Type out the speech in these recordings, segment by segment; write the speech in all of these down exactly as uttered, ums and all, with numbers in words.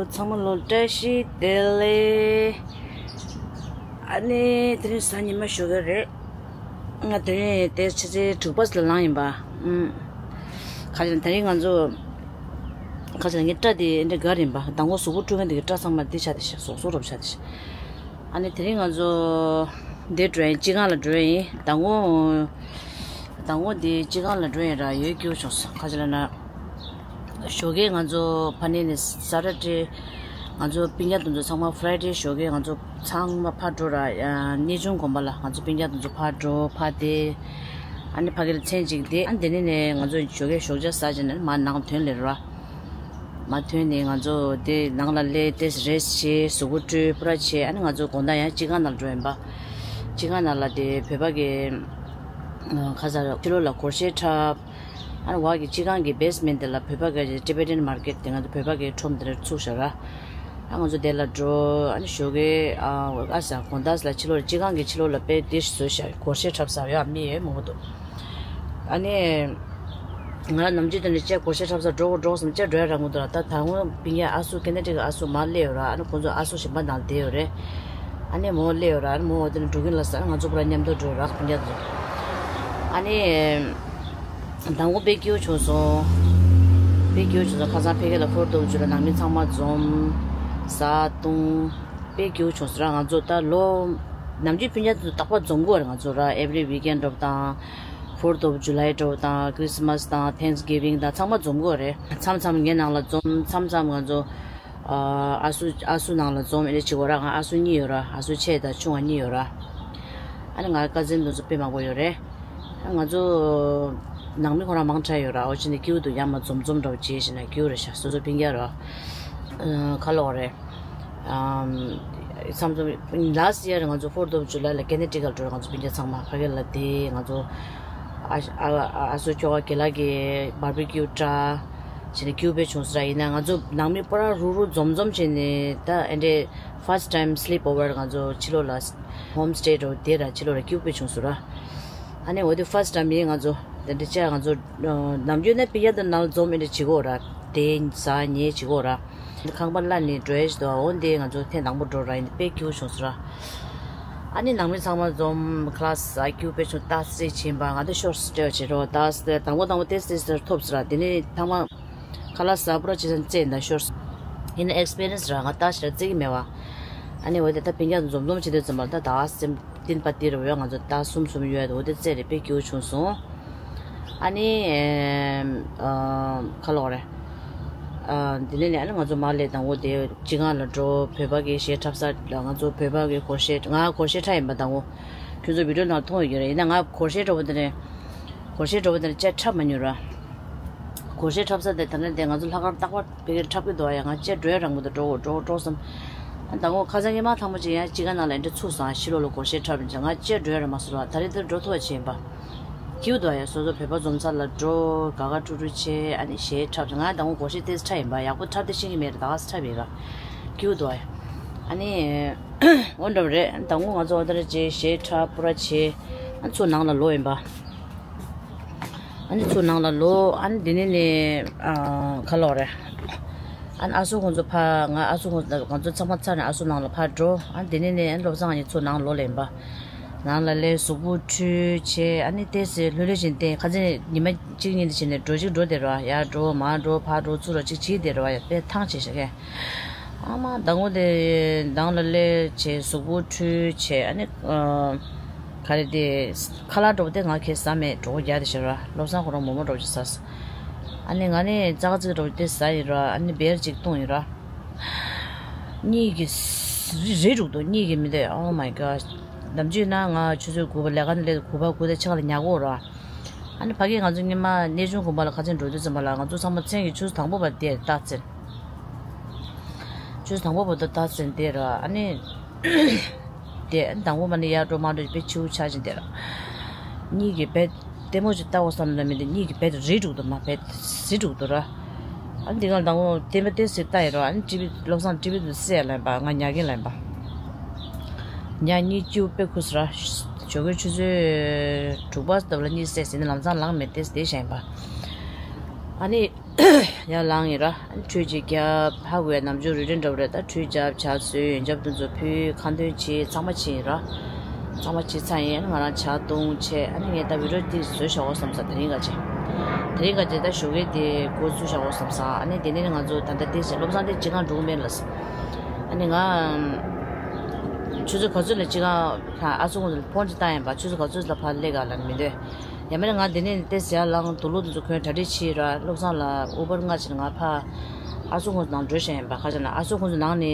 ཚང་མ་ལོ་བཀྲ་ཤིས་བདེ་ལེགས། ཨ་ནི་དེ་རིང་གཟའ་ཉི་མ་ཞོགས་ཀས་རེད། ང་དེ་རིང་དེ་ཕྱི་ཚེས་དྲུག་པ་ལ་ལངས་ཡིན་པ། ཨུམ། ཁ་ཅིག་དེ་རིང་ང་ཚོ་ཁ་ཅིག་ངའི་སྐྲ་དེ་འདྲ་དགའ་རིམ་པ་མདང་དགོང་གཟུགས་པོ་བཀྲུ་མཁན་དེ་གི་སྐྲ་ཚང་མ་དེ་ཆ་དེ་ཤ་ཟོག་ཟོག་རབ་ཆ་དེ་ཤ། ཨ་ནི་དེ་རིང་ང་ཚོ་འདི་འགྲོ་ཡིན། སྤྱི་ཁང་ལ་འགྲོ་ཡིན། མདང་དགོང་མདང་དགོང་འདི་སྤྱི་ཁང་ལ་འགྲོ་ཡིན་ར། ཡོད་སྐྱིད་པོ་བྱུང་སོང་། ཁ་ཅིག་ལ་ན། ཞོགས་ཀས་ང་ཚོ་ཕ་ནས་ནས་ས་ཊར་ཌེ། ང་ཚོ་སྤུན་ཀྱག་དེ་ཚོ་ཚང་མ་ཕ་རའི་ཌེ་ཞོགས་ཀས་ང་ཚོ་ཚང་མ་ཕར་འགྲོ་ར། གནས་ཆུང་དགོན་པ་ལ་ང་ཚོ་སྤུན་ཀྱག་དེ་ཚོ་ཕར་འགྲོ་ཕར་བསྡད། ཨ་ནི་ཕ་གི་ལ་མཚན་གཅིག་བསྡད། ཨ་ནི་དེ་ནས་ནས་ང་ཚོ་ཞོགས་ཀས་ཞོགས་ཇ་ཟ་བྱས་ནས་མར་ནང་ཐོན་ལེ་ར། མར་ཐོན་ནས་ང་ཚོ་དེ་ནང་ལ་སླེབས་ཏེ་རེ་སི་ཊི་བྱས། གཟུགས་པོ་བཀྲུས་པུ་ར་བྱས། ཨ་ནི་ང་ཚོ་དགོང་དག་ཡང་སྤྱི་ཁང་ནང་ལ་འགྲོ་ཡིན་པ། སྤྱི་ཁང་ནང་ལ་དེ་བོད་པ་གི་ཁ་ས་ཕྱི་ལོགས་ལ་སྒོར་གཞས་འཁྲབ། ཨ་ནི་བར་གྱི་སྤྱི་ཁང་གི་བེ་སི་མེན་ཊི་དེ་ལ་བོད་པ་གི་ཊི་བེ་ཊན་མར་ཀེཊ་དེ་ང་ཚོ་བོད་པ་གི་ཁྲོམ་དེ་འདྲ་ཚུགས་བཞག་ར། ཨ་ང་ཚོ་དེ་ལ་འགྲོ། ཨ་ནི་ཞོགས་ཀས་ཨ་ཨ་ས་དགོང་དག་ལ་ཕྱི་ལོགས་ལ་སྤྱི་ཁང་གི་ཕྱི་ལོགས་ལ་དཔེ་དེ་བཟོས་བཞག་སྒོར་གཞས་འཁྲབ་ས་ཡོད་མི་ཡོད་མང་པོ་འདུག་ཨ་ནི། ང་ནམ་རྒྱུན་དེ་འདྲ་ཅེ་སྒོར་གཞས་འཁྲབ་ས་འགྲོ་དགོས་འགྲོ་བསམ་ཅེ་འགྲོ་ཡ་རག་མི་འདུག་ལ། ད་ད་སྔོན་སྤུན་ཀྱག་ཨ་སུ་ཀེ་ན་ཌ་གི་ཨ་སུ་མར་སླེབས་ཡོད་ར། ཨ་ནི་ཁོང་ཚོ་ཨ་སུ་གཞན་པ་ནང་བསྡད་ཡོད་རེད། ཨ་ནི་མོ་སླེབས་ཡོད་ར། ཨ་ནི་མོ་འོ་དེ་ནས་འགྲོ་གིན་ལ་ཟེར། ཨ་ང་ཚོ་པུ་ར་མཉམ་དུ་འགྲོ་རག་སྤུན་ཀྱག་ཚོ། ཨ་ནི་མདང་དགོང་དཔེ་སྐྱིད་པོ་བྱུང་སོང་། དཔེ་སྐྱིད་པོ་བྱུང་སོང་། ཁ་སང་ཕ་གི་ལ་ཕོར་ཐོབ་བཅུ་ལ་ནང་མི་ཚང་མ་འཛོམས། ཟ་བཏུང་། དཔེ་སྐྱིད་པོ་བྱུང་སོང་ར། ང་ཚོ་ད་ལོ་ནམ་རྒྱུན་སྤུན་ཀྱག་ཚོ་རྟག་པར་འཛོམས་དགོས་རེད། ང་ཚོ་ར་ཨེ་བྷི་རི་ཝིག་ཨེན་ཌི་འགྲོ་བ་དང་། ཕོར་ཐོབ་ཇུ་ལའི་འགྲོ་བ་དང་། ཁྲི་སི་མ་སི་དང་ཐེངས་གི་ཝིང་དང་ཚང་མ་འཛོམས་དགོས་རེད། མཚམས་མཚམས་ངའི་ནང་ལ་འཛོམས། མཚམས་མཚམས་ང་ཚོ་ཨ་སུ་ཨ་སུ་ནང་ལ་འཛོམས། ཨེ་འདྲ་བྱེད་དགོས་ར། ང་ཨ་སུ་གཉིས་ཡོད་ར། ཨ་སུ་ཆེ་དང་ཆུང་བ་གཉིས་ཡོད་ར། ཨ་ནི་ང་ཀ་ཛིན་དེ་ཚོ་དཔེ་མང་པོ་ཡོད་རེད། ང་ཚོ་ནང་མི་ཁོ་རང་མང་དྲགས་ཡོད་ར། འོ་ཅི་ནས་སྐྱིད་པོ་འདུག་ཡང་མ་འཛོམས་འཛོམས་འདྲ་བོ་བྱེད་བཞིན་ན་སྐྱིད་པོ་རེད་ཤག་སོ་སོ་སྤུན་ཀྱག་ར། ཁ་ལོག་རེད། ཨམ། བསམ་ཚུལ་ལཱ་སི་ཡར་ང་ཚོ་ཕོར་ཐོབ་ཇུ་ལའི་ལ་ཀེ་ན་ཌ་ག་ལ་འགྲོ་ར། ང་ཚོ་སྤུན་ཀྱག་ཚང་མ་ཕ་གི་ལ་བསྡད། ང་ཚོ་ཨ་ཨ་ཨ་སོ་ཁྱོ་ག་གེ་ལ་གི་བར་བི་ཀྱུ་འདྲ་བྱས་ནས་སྐྱིད་པོ་བྱུང་སོང་ར། ཡིན་ན་ང་ཚོ་ནང་མི་པོ་ར་རུག་རུག་འཛོམས་འཛོམས་བྱས་ནས་ད་ཨེ་འདྲས་ཕར་སི་ཊི་ཊའིམ་སི་ལིབ་ཨོ་ཝར་ང་ཚོ་ཕྱི་ལོགས་ལ་ཧོམ་སི་ཊེ་འདྲ་བོ་དེ་ར་ཕྱི་ལོགས་ལ་སྐྱིད་པོ་བྱུང་སོང་ར། ཨ་ནི་འོ་དེ་ཕར་སི་ཊི་ཊའིམ་ཡིན། ང་ཚོ་དེ་འདྲ་བྱས་ང་ཚོ་ནམ་རྒྱུན་ནས་སྤུན་ཀྱག་དང་ནང་ལ་འཛོམས་ཨེ་འདྲ་བྱེད་ཀྱི་ཡོད་ར། དེ་ཟ་ཉལ་བྱེད་ཀྱི་ཡོད་ར། ཁང་པ་གླ་ནས་འགྲོ་ཡས་ཞིག་འདུག་འོ་འདི་ང་ཚོ་ཐེངས་དང་པོ་འགྲོ་ར། ཡིན་དཔེ་སྐྱིད་པོ་བྱུང་སོང་ར། ཨ་ནི་ནང་མི་ཚང་མ་འཛོམས། ཁ་ལག་ཟ། སྐྱིད་པོ་དཔེ་བྱུང་། ཏཱས་རྩེད་བྱེད་པ། ང་ཚོ་ཤོར་སི་སྤྲད་བྱེད་རོགས། ཏཱས་དེ་དང་པོ་དང་པོ་ཏཱས་རྩེད་ཟེར་ཐོབ་སོང་ར། དེ་ནས་ཚང་མ་ཁ་ལག་ཟ་པོ་ར་བྱེད་ཙང་རྩེད་ཡིན་ད་ཤོར་སོང་། ཡིན་ན་ཨེག་སི་པི་རི་ཡན་སི་ར། ང་ཏཱས་ཞེ་དྲག་རྩེད་ཀྱི་མེད་བ། ཨ་ནི་འོ་དེ་ད་སྤུན་ཀྱག་འཛོམས་འཛོམས་བྱེད་དུས་ཙམ་པ་ད་ཏཱས་རྩེད། ཏིན་པ་ཏི་རུ་ཡོད། ང་ཚོ་ཏཱས་གསུམ་གསུམ་ཡོད། འོ་དེ་རྩེད་རེད། དཔེ་སྐྱིད་པོ་བྱུང་སོང་། ཨ་ནི་ཨ་ཁ་ལོག་རེད། ཨ་དེ་ནས་ནས་ཨ་ནི་ང་ཚོ་མར་སླེབས་དང་པོ་དེ་སྤྱི་ཁང་ལ་འགྲོ། བོད་པ་གི་གཞས་འཁྲབ་ས་ལ། ང་ཚོ་བོད་པ་གི་སྒོར་གཞས། ང་སྒོར་གཞས་འཁྲབ་ཡིན་པ་དང་པོ་ཁྱོད་ཚོ་བི་ཌི་ཡོ་ནང་མཐོང་ཡོད་ཀྱི་རེད། ཡིན་ན་ང་སྒོར་གཞས་འཁྲབ་པ་དེ་ནས་སྒོར་གཞས་འཁྲབ་པ་དེ་ནས་ཅེ་འཁྲབ་མ་མྱོང་ར། སྒོར་གཞས་འཁྲབ་ས་དེ་ད་ནས་དེ་ང་ཚོ་ལྷག་དཀར་རྟག་པར་ཕ་གིར་འཁྲབ་ཀྱི་འདུག་ཡ། ང་ཅེ་འགྲོ་ཡ་རང་མི་འདུག་འགྲོ་འགྲོ་འགྲོ་བསམ། ཨ་ད་ངོ་ཁ་སང་ཉི་མ་ཐང་པོ་ཅིག་ཡང་སྤྱི་ཁང་ནང་ལ་འདྲ་ཚུགས་སོང་། ཕྱི་ལོགས་ལ་སྒོར་གཞས་འཁྲབ་རིན་ཅེ། ང་ཅེ་འགྲོ་ཡ་རང་མ་སོང་ར། ད་རེས་འདིར་འགྲོ་ཐུབ་པ་བྱས་ཡིན་པ། སྐྱིད་པོ་འདུག་ཡ། སོ་སོ་བོད་པ་འཛོམས་ས་ལ་འགྲོ། ག་ག་ཀྲུ་ཀྲུ་བྱས། ཨ་ནི་གཞས་འཁྲབ་ཅེ། ང་ད་ངོ་སྒོར་གཞས་ཏོག་ཙམ་འཁྲབ་ཡིན་པ། ཡག་པོ་འཁྲབ་དེ་ཤེས་ཀྱི་མེད་ར། ད་ག་ས་འཁྲབ་ཡིན་ར། སྐྱིད་པོ་འདུག་ཡ། ཨ་ནི་འོ་འདྲ་བ་རེད། ད་ངོ་ང་ཚོ་འོ་ད་རེས་ཅེ་གཞས་འཁྲབ་པུ་ར་བྱས། ཨ་ཚུར་ནང་ལ་ལོག་ཡིན་པ། ཨ་ནི་ཚུར་ནང་ལ་ལོག་ཨ་ནི་དེ་ནས་ནས་ཨ་ཁ་ལོག་རེད། ཨ་ནི་ཨ་སོ་ཁོང་ཚོ་ཕ། ང་ཨ་སོ་ཁོང་ཚོ་ང་ཚོ་ཚང་མ་ཚར་ནས་ཨ་སོ་ནང་ལ་ཕར་འགྲོ། ཨ་ནི་དེ་ནས་ནས་ཨ་ནི་བློ་བཟང་ཨ་ནི་ཚུར་ནང་ལོག་ལེན་པ། ནང་ལ་ལས་གཟུགས་པོ་འཁྲུད་བྱས། ཨ་ནི་ཏོག་ཙམ་ལྷོད་ལྷོད་བྱས་ཏེ་ཁ་སང་ཉི་མ་གཅིག་གཉིས་དེ་བྱས་ནས་འགྲོ་གཅིག་འགྲོ་དེ་ར། ཡར་འགྲོ་མར་འགྲོ་ཕར་འགྲོ་ཚུར་འགྲོ་གཅིག་བྱས་དེ་ར། ཡ་དཔེ་ཐང་ཆད་ཤག་གས། ཨ་མ་ཟླ་ངོ་དེ་ནང་ལ་སླེབས་བྱས་གཟུགས་པོ་འཁྲུད་བྱས། ཨ་ནི་ཨ་ག་རེ་དེ་ཁ་ལག་འདྲ་པོ་དེ་ང་གས་ཟ་མེད། གྲོད་ཁོག་རྒྱགས་དེ་ཤི་ར། བློ་བཟང་ཁོ་རང་མོག་མོག་འདྲ་པོ་ཅིག་ཟས། ཨ་ནི་ང་ནི་ཙག་ཙིག་འདྲ་པོ་དེ་ཟ་ཡིན་ར། ཨ་ནི་བེར་ཅིག་བཏུང་ཡིན་ར། གཉིད་ཀྱིས་རི་རི་རུག་འདུག་གཉིད་ཀྱིས་མི་འདོད། Oh my god། ནམ་རྒྱུན་ན་ང་ཆུ་ཚོད་དགུ་པ་ལས་ཀ་ནས་སླེབས། དགུ་པ་དགུ་དང་ཕྱེད་ཀ་ལ་ཉལ་གོ་ར། ཨ་ནི་ཕ་གིར་ང་ཚོ་སྔོན་མ་གནས་ཆུང་དགོན་པ་ལ་ཁ་སང་འགྲོ་དུས་ཙམ་པ་ལ་ང་ཚོ་ཚང་མ་མཚན་གྱི་ཆུ་ཚོད་དང་པོ་བར་དེར་རྟགས་འཛིན། ཆུ་ཚོད་དང་པོ་བར་དུ་རྟགས་འཛིན་དེ་ར། ཨ་ནི་དེ་དང་པོ་མ་ནི་ཡར་འགྲོ་མར་འགྲོ་དཔེ་ཆེ་བོ་ཆགས་ཀྱིན་དེ་ར། གཉིད་ཀྱིས་བེར་ལྟད་མོ་ཅིག་ལྟ་དགོས་བསམ་ན་མི་འདུག་གཉིད་ཀྱིས་བེར་རི་རུག་འདུག་མ་བེར་རི་རུག་འདུག་ར། ཨ་ནི་དེ་ག་དང་པོ་བསྟན་པ་ཏོག་ཙམ་ལྟ་ཡིན་ར། ཨ་ནི་ཊི་ཝི་བློ་བཟང་ཊི་ཝི་དེ་བསད་ལབ་པ། ང་ཉལ་གིན་ལབ་པ། ཉལ་གཉིད་སྐྱིད་པོ་དཔེ་ཁུག་སོང་ར། ཞོགས་ཀའི་ཆུ་ཚོད་དྲུག་པ་ཙམ་ལ་གཉིད་སད་ཟིན་ནས་ལམ་སང་ལངས་མེད་དེ་བསྡད་བཞག་ཡིན་པ། ཨ་ནི་ ཡར་ལངས་ཡིན་ར། ཁྲུས་ཅིག་བརྒྱབ། ཧ་གོ་ཡ་ནམ་རྒྱུན་རུ་ཊིན་འདྲ་བོ་རེད། ད་ཁྲུས་བརྒྱབ། ཇ་བཟོས། ཡོན་ཆབ་དེ་ཚོ་ཕུལ། ཁ་འདོན་བྱས། ཚང་མ་བྱས་ཡིན་ར། ཚང་མ་བྱས་ཚར་ཡིན། ང་རང་ཇ་བཏུང་བྱས། ཨ་ནི་ངས་ད་བི་ཌིའོ་དེ་བཟོས་བཞག་འོ་བསམ་ས། དེ་རིང་ག་ཅེ། དེ་རིང་ག་ཅེ་ད་ཞོགས་ཀས་དེ་འགོ་ཚུགས་བཞག་འོ་བསམ་ས། ཨ་ནི་དེ་ནས་ང་ཚོ་ད་ལྟ་དེ་བྱས་བློ་བཟང་དེ་སྤྱི་ཁང་འགྲོ་གི་མེད་ལབ་སོང་། ཨ་ནི་ང་ཆུ་ཚོད་ག་ཚོད་ལ་སྤྱི་ཁང་ཨ་ཚོ་ཁོང་ཚོ་ལ་ཕོན་ཅིག་བཏང་ཡིན་པ། ཆུ་ཚོད་ག་ཚོད་ལ་ཕར་སླེབས་ག་ལབ་མི་འདོད། ཡང་མིན་ན་ང་འདི་ནས་ཏེ་ཟེར་ཡ་ལང་དུག་ལོག་དེ་ཚོ་གོན་གྲ་སྒྲིག་བྱས་ར། བློ་བཟང་ལ་ཨུ་བར་མངགས་བྱས་ནས་ང་ཕར་ཨ་སོ་ཁོང་ཚོ་ནང་འགྲོ་བཞིན་ཡིན་པ། ཁ་ཆེ་ན་ཨ་སོ་ཁོང་ཚོ་ནང་ནས་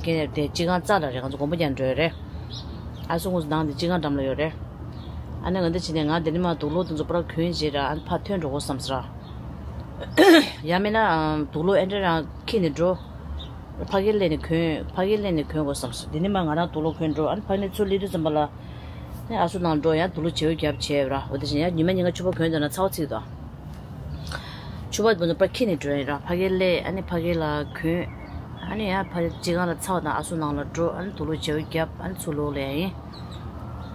སྐད་དེ་སྤྱི་ཁང་རྩ་ལ་རེད། ང་ཚོ་དགོན་པ་རྒྱག་འགྲོ་ཡ་རེད། ཨ་སོ་ཁོང་ཚོ་ནང་དེ་སྤྱི་ཁང་འགྲམ་ལ་ཡོད་རེད། ཨ་ནི་ང་འདི་བྱས་ནས་ང་འདི་ནས་མར་དུག་ལོག་དེ་ཚོ་པུ་ར་གོན་བྱས་ར། ཨ་ནི་ཕར་ཐོན་འགྲོ་དགོས་བསམ་ཟེར་ར། ཡང་མིན་ན་ཨ་དུག་ལོག་ཨེ་འདྲ་རང་ཁྱེར་ནས་འགྲོ། ཕ་གིར་སླེབས་ནས་གོན། ཕ་གིར་སླེབས་ནས་གོན་དགོས་བསམ་སོང་། འདི་ནས་མར་ང་རང་དུག་ལོག་གོན་འགྲོ། ཨ་ནི་ཕ་གི་ནས་ཚུར་སླེབས་དུས་ཙམ་པ་ལ་ནི་ཨ་སོ་ནང་འགྲོ། ཡང་དུག་ལོག་བྱེ་བ་བརྒྱབ་བྱས་ར། འོ་དེ་བཞིན་ཡང་ཉི་མ་ཉིན་ག་ཕྱུ་པ་གོན་འདོད་ན་ཚ་བ་ཚིག་དོ། ཕྱུ་པ་དེ་ཚོ་པུ་ར་ཁྱེར་ནས་འགྲོ་ཡིན་ར། ཕ་གིར་སླེབས། ཨ་ནི་ཕ་གི་ལ་གོན། ཨ་ནི་ཡང་ཕ་སྤྱི་ཁང་ལ་ཚ་བ་དང་ཨ་སོ་ནང་ལ་འགྲོ། ཨ་ནི་དུག་ལོག་བྱེ་བ་བརྒྱབ། ཨ་ནི་ཚུར་ལོག་སླེབས་ཡིན།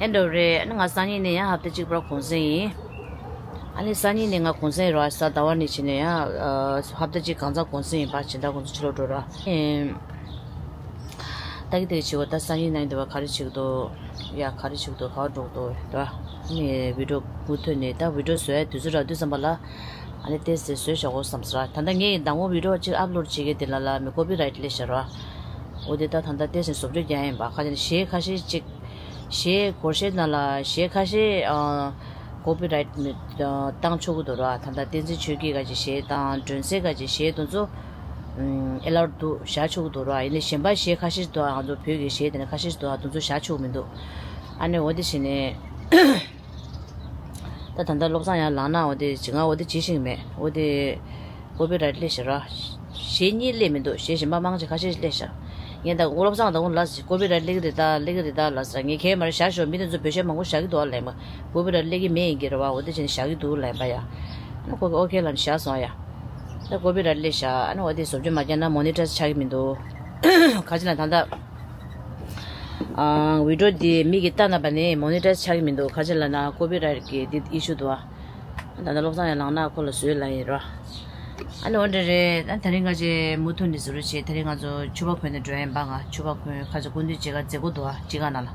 ཨེ་འདྲ་རེད། ཨ་ནི་ང་སང་ཉིན་ནས་ཡང་ཧབ་ཏ་གཅིག་པུ་ར་གུང་སེང་ཡིན། ཨ་ནི་སང་ཉིན་ནས་ང་གུང་སེང་ར། གཟའ་ཟླ་བ་ནས་བྱས་ནས་ཡང་ཨ་ཧབ་ཏ་གཅིག་གང་ཚ་གུང་སེང་ཡིན་པ། སྦྱིན་བདག་ཁོང་ཚོ་ཕྱི་ལོགས་འགྲོ་ར། ཨེ། ད་གི་དེ་གི་བྱེད་དགོས། ད་སང་ཉིན་ནང་དུ་བ་ག་རེ་བྱེད་ཀྱི་འདུག་ཡ་ག་རེ་བྱེད་ཀྱི་འདུག་ག་བ་འགྲོ་གི་འདུག་ད་ནི་བི་ཌིའོ་མུ་མཐུད་ནས། ད་བི་ཌིའོ་བཟོ་ཡ་དུས་ཚོད་རག་དུས་ཙམ་པ་ལ་ཨ་ནི་ཏོག་ཙམ་བཟོས་བཞག་དགོས་བསམ་ས་ར། ད་ལྟ་ངས་མདང་དགོང་བི་ཌིའོ་གཅིག་ཨབ་ལོཌ་བྱེད་མཁན་དེ་ལ་ལ་མི་ཀོ་པི་རའིཊ་སླེབས་ཤག་ར། འོ་དེ་ད་ད་ལྟ་ཏོག་ཙམ་བཟོ་བཅོས་རྒྱག་ཡིན་པ། ཁ་ཅིག་གཞས་ཁ་ཤས་ཅིག་གཞས་སྒོར་གཞས་ནང་ལ་གཞས་ཁ་ཤས་ཨ་ཀོ་པི་རའིཊ་མི་ཨ་བཏང་ཆོག་གི་འདུག་ར། ད་ལྟ་བསྟན་འཛིན་ཆོས་སྐྱིད་ཁ་ཅིག་གཞས་དང་སྒྲོན་གསལ་ཁ་ཅིག་གཞས་དེ་ཚོ་ཨེ་ལའོཌ་འདུག་བཞག་ཆོག་གི་འདུག་ར། ཡིན་ནའི་གཞན་པ་གཞས་ཁ་ཤས་འདུག་ང་ཚོ་བོད་ཀྱི་གཞས་དེ་ནས་ཁ་ཤས་འདུག་དེ་ཚོ་བཞག་ཆོག་གི་མི་འདུག་ཨ་ནི་འོ་དེ་བྱས་ནས། ད་ད་ལྟ་བློ་བཟང་ཡར་ལངས་ན་འོ་དེ་ང་འོ་དེ་བྱེད་ཤེས་ཀྱི་མེད། འོ་དེ་ཀོ་པི་རའིཊ་སླེབས་ཤག་ར། གཞས་གཉིས་སླེབས་མི་འདུག་གཞས་གཞན་པ་མང་ཆེ་ཁ་ཤས་སླེབས་ཤག་ངས་ད་བློ་བཟང་དང་ལ་ཀོ་པི་རའིཊ་སླེབས་ཀྱི་རེད་ད། སླེབས་ཀྱི་རེད་ད་ལབ་ཟེར། ངས་ཁྱེད་མར་བཞག་ཤོག་མི་དེ་ཚོ་བོད་གཞས་མང་པོ་བཞག་གི་འདུག་ཨ་ལབ་པ། ཀོ་པི་རའིཊ་སླེབས་ཀྱི་མེད་ཡིན་གྱི་རེད་བ། འོ་དེ་བྱས་ནས་བཞག་གི་འདུག་ལབ་པ་ཡ། ཨ་ཁོ་གིས་ཨོ་ཁེ་ལབ་ནས་བཞག་སོང་ཡ། ད་ཀོ་པི་རའིཊ་སླེབས་ཤག་ཨ་ནི་འོ་དེ་བཟོ་བཅོས་མ་རྒྱག་ན་མོ་ནི་ཊའིཛ་ཆགས་ཀྱི་མི་འདུག་ག་ཅི་ལ་ད་ལྟ། ཨང་། བི་ཌིའོ་འདི་མི་གིས་བལྟས་ན་བ་ནི་མོ་ནི་ཊའིཛ་ཆགས་ཀྱི་མི་འདུག་ག་ཅི་ལབ་ན་ཀོ་པི་རའིཊ་གི་འདི་ཨི་ཤུ་འདུག་ཨ། ད་ལྟ་བློ་བཟང་ཡར་ལངས་ན་ཁོ་ལ་བཟོས་ལབ་ཡིན་རོ། ཨ་ནི་འོ་འདྲ་རེད། ཨ་དེ་རིང་ང་ཅག་མུ་མཐུད་ནས་བཟོ་རོགས་བྱེད། དེ་རིང་ང་ཚོ་ཕྱུ་པ་གོན་ནས་འགྲོ་ཡ་ཡིན་པ། ང་ཕྱུ་པ་གོན། ཁ་ཅིག་སྐུ་མདུན་མཇལ་ཁ་མཛད་སྒོ་འདུག་ཨ་སྤྱི་ཁང་ནང་ལ།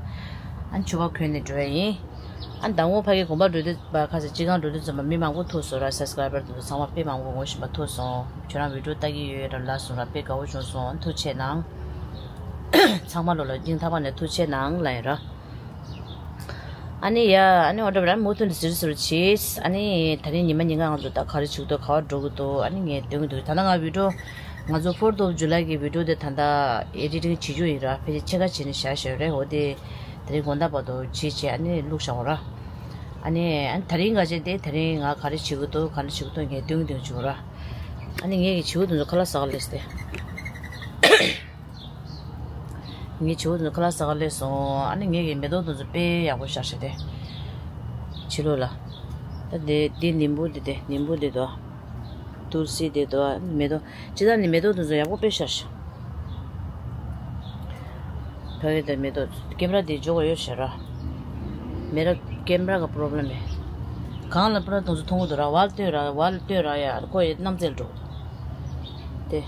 ཨ་ནི་ཕྱུ་པ་གོན་ནས་འགྲོ་ཡ་ཡིན། ཨ་མདང་དགོང་ཕ་གི་དགོན་པ་འགྲོ་དུས་པ་ཁ་ཤས་སྤྱི་ཁང་འགྲོ་དུས་ཙམ་པ་མི་མང་པོ་ཐུག་སོང་ར། སབ་སི་ཀ་རའི་བར་དེ་ཚོ་ཚང་མ་དཔེ་མང་པོ་ངོ་ཤེས་པ་ཐུག་སོང་། ཁྱོད་རང་བི་ཌིའོ་ལྟ་གི་ཡོད་ར་ལབ་སོང་ར། དཔེ་དགའ་བོ་བྱུང་སོང་། ཨ་ཐུགས་རྗེ་གནང་། ཚང་མ་ལོ་ལ་སྙིང་ཐག་པ་ནས་ཐུགས་རྗེ་གནང་ལབ་ཡིན་ར། ཨ་ནི་ཡ་ཨ་ནི་འོ་འདྲ་བ་ར་མུ་མཐུད་ནས་ཟུར་ཟུར་བྱེད། ཨ་ནི་ད་རིང་ཉི་མ་ཉིན་གང་ང་ཚོ་ད་ག་རེ་བྱེད་ཀྱི་འདུག་ག་བ་འགྲོ་གི་འདུག་ཨ་ནི་ངས་སྟོན་གྱི་འདུག་ད་ལྟ་ང་བི་ཌིའོ་ང་ཚོ་ཕོར་ཐི་ཨོཕ་ཇུ་ལའི་གི་བི་ཌིའོ་དེ་ད་ལྟ་ཨེ་ཌི་ཊིང་བྱེད་རྒྱུ་ཡིན་ར། ཕལ་ཆེར་ཕྱེད་ཀ་བྱས་ནས་བཞག་བཞག་རེད། འོ་དེ། དེ་རིང་དགོང་དག་བར་དུ་བྱས་བྱས་ཨ་ནི་བླུགས་བཞག་འོ་ར། ཨ་ནི་ཨ་ནི་དེ་རིང་ག་བྱས་ཏེ་དེ་རིང་ང་ག་རེ་བྱེད་ཀྱི་འདུག་ག་རེ་བྱེད་ཀྱི་འདུག་ངས་སྟོན་གྱི་འདུག་བྱུང་ར། ཨ་ནི་ངས་ཀྱི་བྱེད་ཀྱི་འདུག་ཚོ་ཁ་ལག་ཟ་ག་སླེབས་ཏེ། ངས་བྱེད་ཀྱི་འདུག་ཚོ་ཁ་ལག་ཟ་ག་སླེབས་སོང་། ཨ་ནི་ངས་ཀྱི་མེ་ཏོག་དེ་ཚོ་དཔེ་ཡག་པོ་ཤར་ཤག་སྟེ། ཕྱི་ལོགས་ལ། ད་དེ་དེ་ནིམ་བུ་དེ་དེ་ནིམ་བུ་དེ་དོ། ཏུལ་སི་དེ་དོ། མེ་ཏོག་ཅི་ད་ནི་མེ་ཏོག་དེ་ཚོ་ཡག་པོ་དཔེ་ཤར་ཤག་ཕ་གི་དང་མེ་ཏོག་ཀེམ་ར་དེ་འཇོག་གི་ཡོད་ཤག་ར། མེ་ར་ཀེམ་ར་གི་པོ་རོབ་ལེམ་མེད། གང་ལ་པུ་ར་དེ་ཚོ་མཐོང་གི་འདུག་ར། བལ་སྟོན་ར་བལ་སྟོན་ར་ཡ་ཁོ་ཡི་རྣམ་རྩལ་འགྲོ། དེ།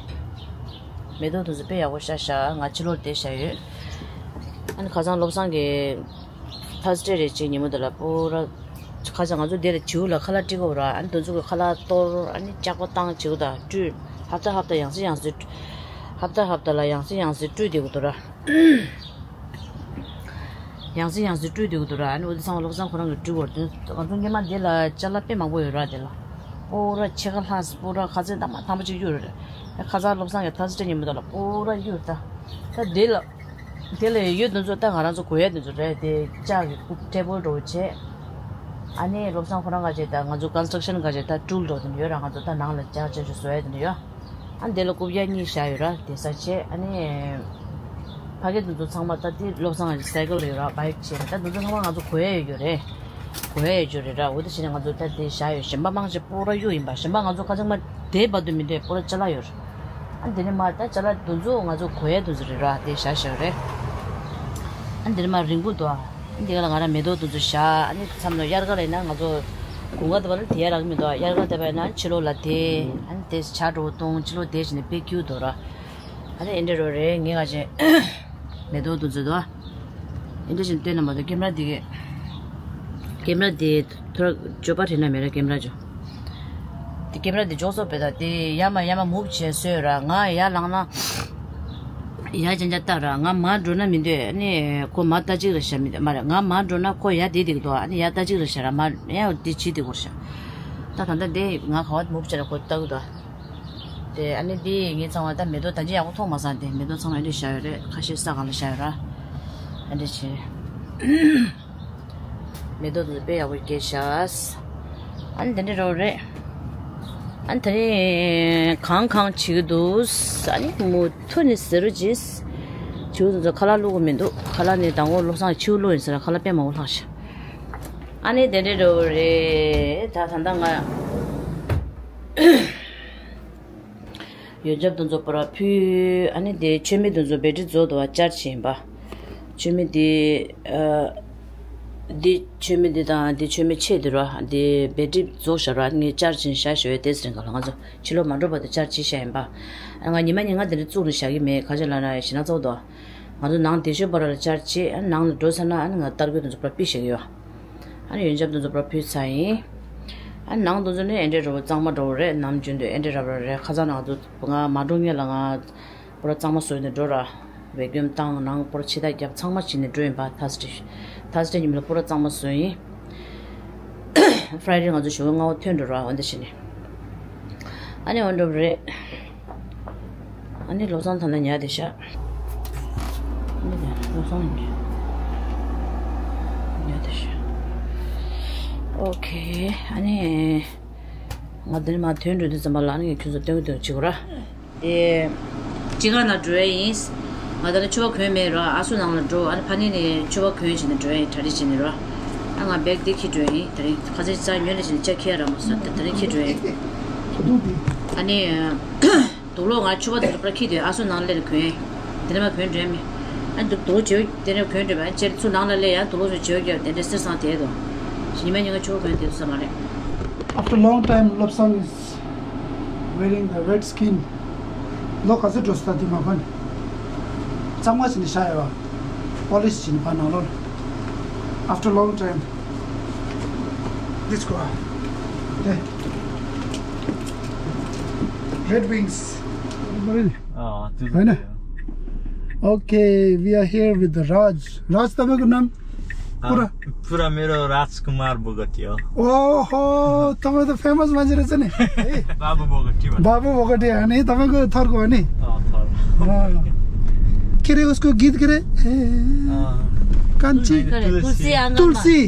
མེ་ཏོག་དེ་ཚོ་དཔེ་ཡག་པོ་ཤར་ཤག་ང་ཕྱི་ལོགས་དེ་བཞག་ཡོད། ཨ་ནི་ཁ་སང་བློ་བཟང་གིས། ཐར་སི་ཌེ་རེད་ཅེས་ཉིན་མོ་དེ་ལ་པུ་ར། ཁ་ཅག་ང་ཚོ་འདི་ལ་བྱིའུ་ལ་ཁ་ལག་སྤྲད་དགོས་ར། ཨ་ནི་དེ་ཚོ་གི་ཁ་ལག་གཏོར། ཨ་ནི་ལྕགས་པ་བཏང་བྱིའུ་དང་སྤྲུལ། ཧབ་ཏ་ཧབ་ཏ་ཡང་སེ་ཡང་སེ། ཧབ་ཏ་ཧབ་ཏ་ལ་ཡང་སེ་ཡང་སེ་སྤྲུལ་བསྡད་དགོས་འདུག་ར། ཡང་སེ་ཡང་སེ་སྤྲུལ་བསྡད་དགོས་འདུག་ར། ཨ་ནི་འོ་དེ་ཚང་མ་བློ་བཟང་ཁོ་རང་གིས་སྤྲུལ་དགོས་རེད། ང་ཚོ་སྔོན་མ་འདི་ལ་ཅ་ལག་དཔེ་མང་པོ་ཡོད་ར། དེ་ལ་པུ་ར་ཕྱེད་ཀ་ལྷག་པུ་ར་ཁ་ཟས་དང་མ་ཐང་པོ་ཅིག་གཡུག་རེད། ཁ་སང་བློ་བཟང་གིས་ཐར་སི་ཌེ་ཉིན་མོ་དེ་ལ་པུ་ར་གཡུག་ད། ད་འདི་ལ། དེ་ལ་ཡོད་དེ་ཚོ་ད་ང་རང་ཚོ་གོན་ཡ་དེ་ཚོ་རེད་དེ། ལྕགས་ཀྱི་ཊེ་བལ་འདྲ་བོ་བྱས། ཨ་ནི་བློ་བཟང་ཁོ་རང་ག་བྱས་ད་ང་ཚོ་ཀོན་སི་ཊྲག་ཤན་ག་བྱས་ད་ཊུལ་འདྲ་བོ་དེ་ཡོད་ར། ང་ཚོ་ད་ནང་ལ་ལྕགས་ཆ་ཆུ་བཟོ་ཡ་དེ་འདྲ་ཡོད། ཨ་ནི་དེ་ལ་རྐུབ་བཀྱག་གཉིས་བཞག་ཡོད་ར། དེ་ས་བྱས་ཨ་ནི། ཕ་གི་དེ་ཚོ་ཚང་མ་ད་དེ་བློ་བཟང་གི་སའི་ཀལ་ཡོད་ར། བྷའིཀ་བྱས་ད་དེ་ཚོ་ཚང་མ་ང་ཚོ་གོན་ཡ་ཡོད་རྒྱུ་རེད། གོན་ཡ་ཡོད་རྒྱུ་རེད་ར། འོ་དེ་བྱས་ནས་ང་ཚོ་ད་དེ་བཞག་ཡོད། གཞན་པ་མང་ཆེ་པུ་ར་གཡུག་ཡིན་པ། གཞན་པ་ང་ཚོ་ཁ་ཚང་མ་དེ་བར་དུ་མི་འདོད་པུ་ར་ཅ་ལག་ཡོད་ར། ཨ་འདི་ནས་མ་ད་ཅ་ལག་དེ་ཚོ་ང་ཚོ་གོན་ཡ་དེ་ཚོ་རེད་ར། དེ་བཞག་བཞག་རེད། ཨ་འདི་ནས་མ་རིང་པོ་འདུག་ཨ་འདི་ག་ལ་ང་རང་མེ་ཏོག་དེ་ཚོ་བཞག་ཨ་ནི་མཚམས་ལ་དབྱར་ཁ་ལ་ཡིན་ན་ང་ཚོ་ དགུན་ཁ་དེ་བ་ལ་དེ་ཡ་རག་མི་འདུག་དབྱར་ཁ་དེ་བ་ན་ཕྱི་ལོགས་ལ་དེ་ཨ་ནི་དེ་ཇ་འདྲ་བོ་བཏུང་ཕྱི་ལོགས་དེ་བྱས་ནས་དཔེ་སྐྱིད་འདུག་ར། ཨ་ནི་ཨེ་འདྲ་རོ་རེད། ངས་ག་ཅེ་མེ་ཏོག་དེ་ཚོ་དོ། ཨེ་འདྲ་བྱས་ནས་བསྟན་ན་མ་གཏོགས་ཀེམ་ར་དེ་གས། ཀེམ་ར་དེ་ཐོ་ར་ཇོ་པ་ཁྲིད་ན་མེད་ར་ཀེམ་ར་ཇོ། དེ་ཀེམ་ར་དེ་འཇོག་སོ་བེ་ད་དེ་ཡ་མ་ཡ་མ་མུབ་བྱས་སོས་ར། ང་ཡ་ལངས་ན་ཡ་ཅན་ཅ་ལྟ་ར། ང་མ་འགྲོ་ན་མི་འདོད། ཨ་ནི་ཁོ་མ་ལྟ་ཅིག་ར་ཤ་མི་འདོད་མ་རེད། ང་མ་འགྲོ་ན་ཁོ་ཡ་དེ་དེ་གི་དོ། ཨ་ནི་ཡ་ལྟ་ཅིག་ར་ཤ་ར་མ་ཡ་དེ་ཅི་དེ་གི་དོ་ཤ། ད་ད་ད་དེ་ང་ག་བ་མུབ་བྱས་ར་ཁོ་ལྟ་གི་དོ། དེ་ཨ་ནི་དེ་ངས་ཚང་མ་ད་མེ་ཏོག་ད་ཅི་ཡག་པོ་མཐོང་མ་སོང་། དེ་མེ་ཏོག་ཚང་མ་ཨེ་འདྲ་བཞག་ཡོད་རེད། ཁ་ཤས་ས་གང་ལ་བཞག་ཡོད་ར། ཨེ་འདྲ་བྱས། མེ་ཏོག་དེ་ཚོ་དཔེ་ཡག་པོ་སྐྱེས་ཤག་ཨ་ནི་དེ་འདྲ་རོ་རེད། ཨ་ནི་དེ་རིང་གང་གང་བྱེད་ཀྱི་འདུག་ཨ་ནི་མུ་མཐུད་ནས་ཟེར་རོ་ཇིས། བྱིའུ་དེ་ཚོ་ཁ་ལག་བླུག་གི་མི་འདུག་ཁ་ལག་ནི་དང་པོ་བློ་བཟང་བྱིའུ་བླུག་ཡིན་ཟེར་ལ་ཁ་ལག་དཔེ་མང་པོ་ལྷག་ཤག་ཨ་ནི་དེ་འདྲ་རོ་རེད། ད་ད་ལྟ་ང་ཡོན་ཆབ་དེ་ཚོ་པོ་ར་ཕུལ། ཨ་ནི་དེ་མཆོད་མེ་དེ་ཚོ་བེ་ཏྲི་རྫོགས་འདུག་བ་ཅར་བྱེད་ཡིན་པ། མཆོད་མེ་དེ་ཨ། དེ་མཆོད་མེ་དེ་དང་དེ་མཆོད་མེ་ཆེ་དེ་ར་དེ་བེ་ཏྲི་རྫོགས་བཞག་ར། ངས་ཅར་བྱེད་བཞག་ཞོ་ཡ་དེ་སི་རིང་ག་ལ་ང་ཚོ་ཕྱི་ལོགས་མ་འགྲོ་བར་དུ་ཅར་བྱེད་བཞག་ཡིན་པ། ང་ཉི་མ་ཉིན་ང་དེ་འདྲ་བཙུགས་ནས་བཞག་གི་མེད། ག་ཅི་ལ་ན་ཞེ་ན་ཚོགས་དོ། ང་ཚོ་ནང་དེ་ཤོད་པ་ར་ལ་ཅར་བྱེད། ཨ་ནང་ལ་འགྲོ་ཚར་ན་ཨ་ནི་ང་ཏར་གོས་དེ་ཚོ་པོ་ར་ཕུལ་བཞག་གི་ཡོད། ཨ་ནི་ཡོན་ཆབ་དེ་ཚོ་པོ་ར་ཕུལ་ཚར་ཡིན། ཨ་ནི་ནང་དེ་ཚོ་ནི་ཨེ་འདྲའི་འགྲོ་བ་གཙང་མ་འགྲོ་བ་རེད། ནམ་རྒྱུན་དུ་ཨེ་འདྲའི་རབ་རབ་རེད། ཁ་སང་ང་ཚོ་ང་མ་འགྲོ་སྔོན་ལ་ང་པོ་ར་གཙང་མ་བཟོས་ནས་འགྲོ་ར། བེ་ཀུམ་བཏང་ནང་པོ་ར་ཕྱི་ཐག་རྒྱབ་ཚང་མ་བྱས་ནས་འགྲོ་ཡིན་པ། ཐ་སི་ཌེ་ཐ་སི་ཌེ་ཉིན་མོ་ལ་པོ་ར་གཙང་མ་བཟོས་ཡིན། ཕ་རའི་ཌེ་ང་ཚོ་ཞོགས་པ་སྔ་པོ་ཐོན་འགྲོ་ར། འོ་འདི་བྱས་ནས་ཨ་ནི་འོ་འགྲོ་བ་རེད། ཨ་ནི་བློ་བཟང་ད་ལྟ་ཉལ་བསྡད་ཤག་ཨ་ནི་བློ་བཟང་ཉལ་ཉལ་བསྡད་ཤག་ཨོ་ཁེ། ཨ་ནི་ང་འདི་ནས་མར་ཐོན་འགྲོ་དུས་ཙམ་པ་ལ་ཨ་ནི་ངས་ཁྱོད་ཚོ་སྟོན་གི་འདུག་བྱེད་དགོས་ར། དེ་སྤྱི་ཁང་ནང་འགྲོ་ཡ་ཡིན། ང་ད་ལྟ་ཕྱུ་པ་གོན་མེད་ར། ཨ་སུ་ནང་ལ་འགྲོ། ཨ་ནི་ཕ་ནི་ནས་ཕྱུ་པ་གོན་བྱས་ནས་འགྲོ་ཡ་ཡིན། གྲ་སྒྲིག་བྱས་ནས་ར། ཨ་ང་བེག་དེ་འཁྱེར་འགྲོ་ཡ་ཡིན། དེ་རིང་ཁ་སང་ཅིག་ཉོས་ནས་བྱས་ནས་ཅིག་འཁྱེར་ར་མ་སོང་། དེ་རིང་འཁྱེར་འགྲོ་ཡ་ཡིན། ཨ་ནི། དུག་ལོག་ང་ཕྱུ་པ་དེ་ཚོ་པར་ཁྱི་དེ་ཨ་སུ་ནང་སླེབས་ནས་གོན། དེ་ནས་མ་གོན་འགྲོ་མི། ཨ་དུག་དུག་ལོག་བྱེད་དེ་ནས་གོན་འགྲོ་མི། ཨ་ཅེར་ཚུར་ནང་ལ་སླེབས་ཡ་དུག་ལོག་ཚོ་བྱེད་ཀྱི་དེ་འདྲ་སེར་སང་དེ་དོ། ཉི་མ་ཉི་མ་ཕྱུ་པ་གོན་དེ་ཚོ་ས་མ་རེད། After long time, Lobsang is wearing the red skin. ལོ་ག་ཚོད་འགྲོ་སོང་ད་དེ་མ་གོན། གཙང་མ་བྱས་ནས་བཞག་ཡོད་པ། པོ་ལིཤ་བྱས་ནས་ཕར་ནང་ལོགས་ལ། After long time. Let's go. ད། Red Wings. ཨ་དུ་ཧ་ན། Okay, we are here with the Raj. Raj, तपाईँको नाम? पुरा? पुरा मेरो राजकुमार बोगटी हो। ओहो, तपाईँ त फेमस मान्छे रहेछ नि। बाबु बोगटी भन्ने। बाबु बोगटी, अनि तपाईँको थरको हो नि? अँ, थर। अँ। के अरे उसको गीत के अरे? ए, अँ। कान्छी? होइन, तुलसी। तुलसी आँगनमा। तुलसी।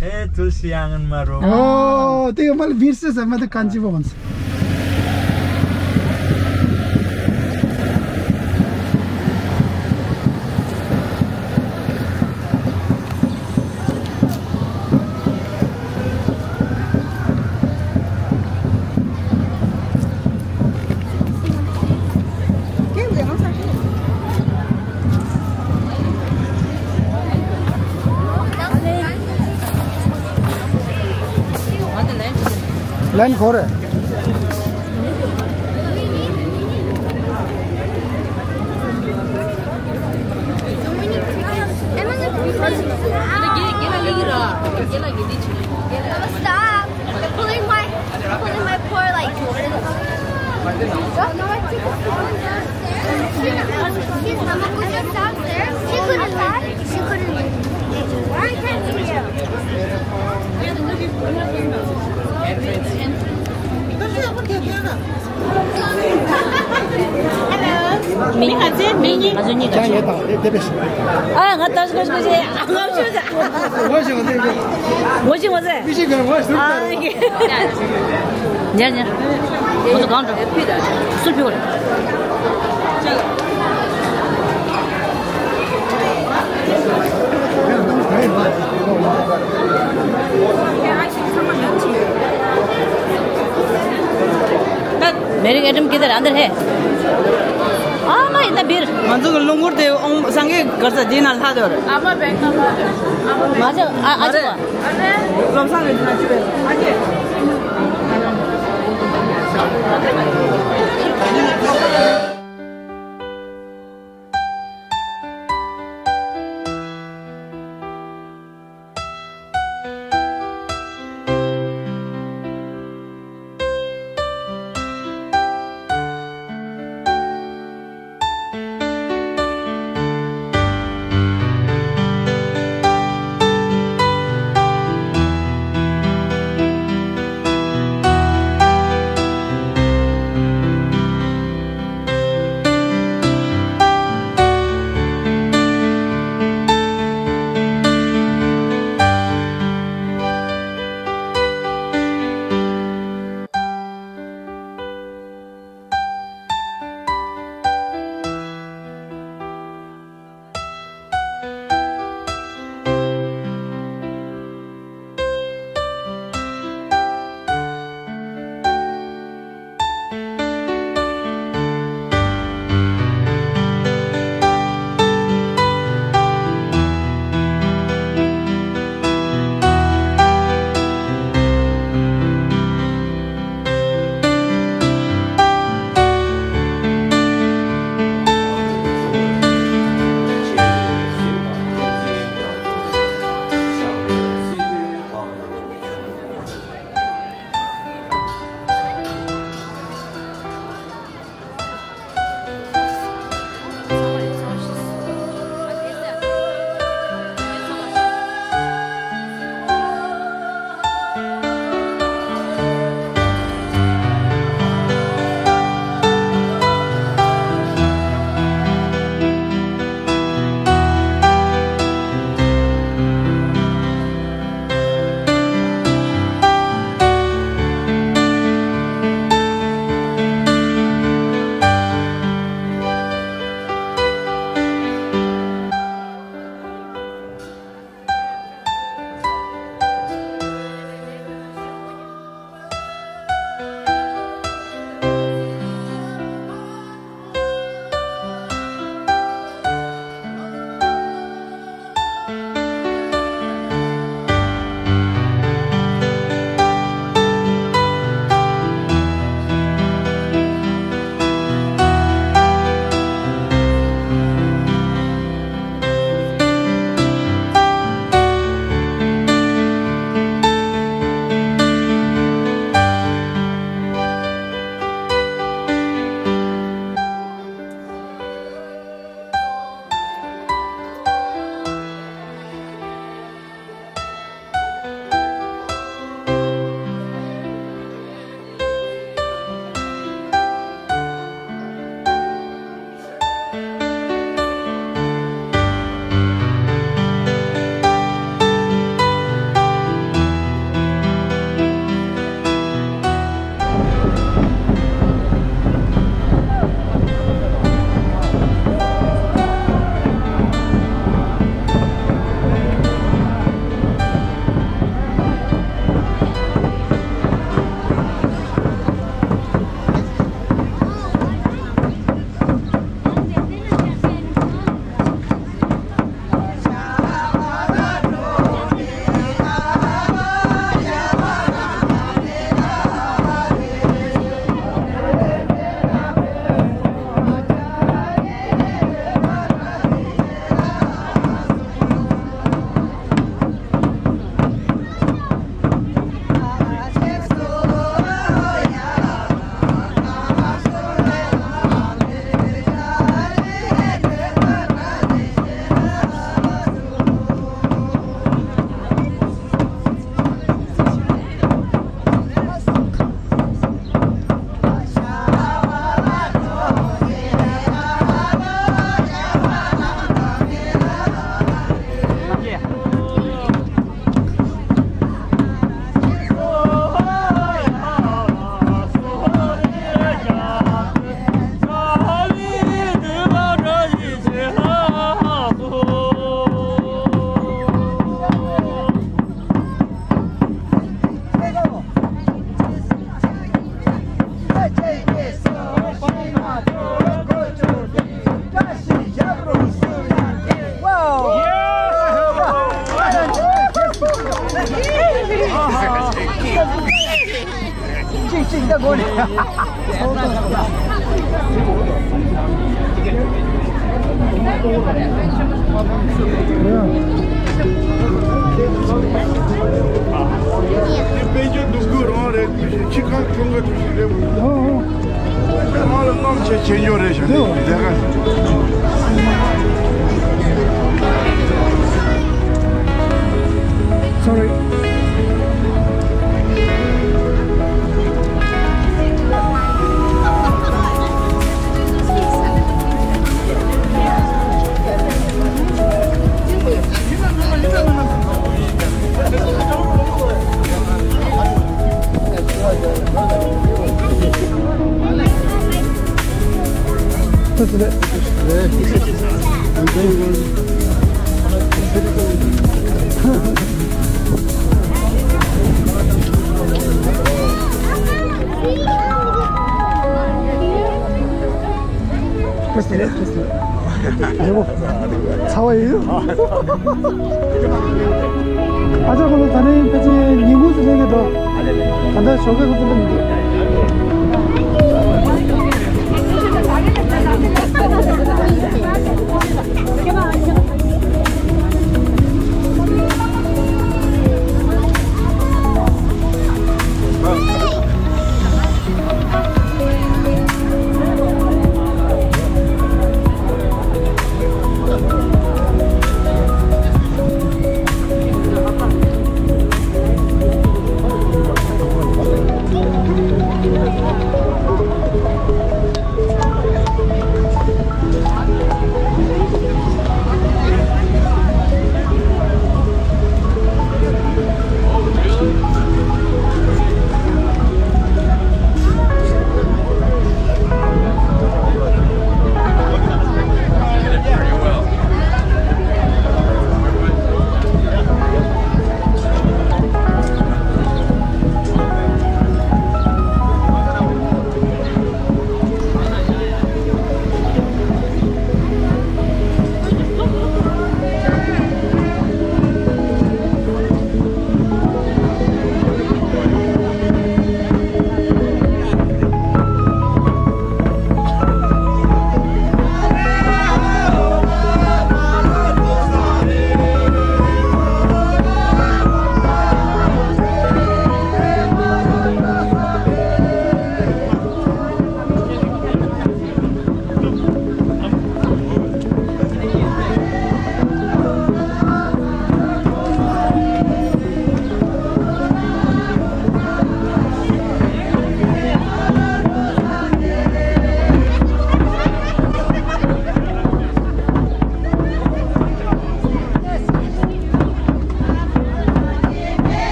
ए, तुलसी आँगनमा रो। अँ, त्यही हो, मैले बिर्सेछ, म त कान्छी पो भन्छु। ལན་ཁོ་རེ། Stop! They're pulling my, they're pulling my poor, like, She couldn't lie. She couldn't lie. Why can't you? མི་ང་ཚོའི་མི་གཉིས། ང་ཚོ་གཉིས་ཀྱང་ཡོད་དང་དེ་དེ་བས། ཨ་ང་ད་སྐོར་སྐོར་ཞེས་ཨ་ང་ཚོ་ད། ངོ་ཤེས་ངོ་ཚེ། ངོ་ཤེས་ངོ་ཚེ། མི་ཤེས་གང་ངོ་ཤེས། ཨ་ཡེ། ཉ་ཉ། ཁོ་ཚོ་གང་འགྲོ། སུ་ཕྱུག་རེད། मेरे एडम किधर? अंदर है। हाँ, मैं इतना འདིར། ང་ཚོ་གི་རླུང་འཁོར་དེ་ཨོང་སངས་རྒྱས་གར་ས་དེ་ན་ལྷ་དོར། ཨ་མ་བེང་ཨ་མ་བེང་། ཨ་མ་བེང་། མ་ཚད་ཨ་ཨ་ཅེ་བ། ལམ་སང་རེད་ན་ཅི་བས་ཨ་ཅེ། དཔལ་འབྱོར་འདུ་འགོད་རང་རེད། ཁྱི་ཁང་ཁྱོང་གི་ཁྱི་རེད། ཨོ། ཁྱོད་རང་ལ་གནང་བྱེད་བྱེད་འཇོག་རེད་ཞུ་ནས་དེ་ག Sorry. ཚ་བ་ཡིན། ཨ་ཅག་ཁོ་ལོ་ད་ནི་ཕལ་ཆེར་ཉིན་གུང་ཙམ་ལས་ཀྱི་འགྲོ། ད་ལྟ་ཞོགས་ཀས་ཁོ་ཚོ་ལ་མི་འདུག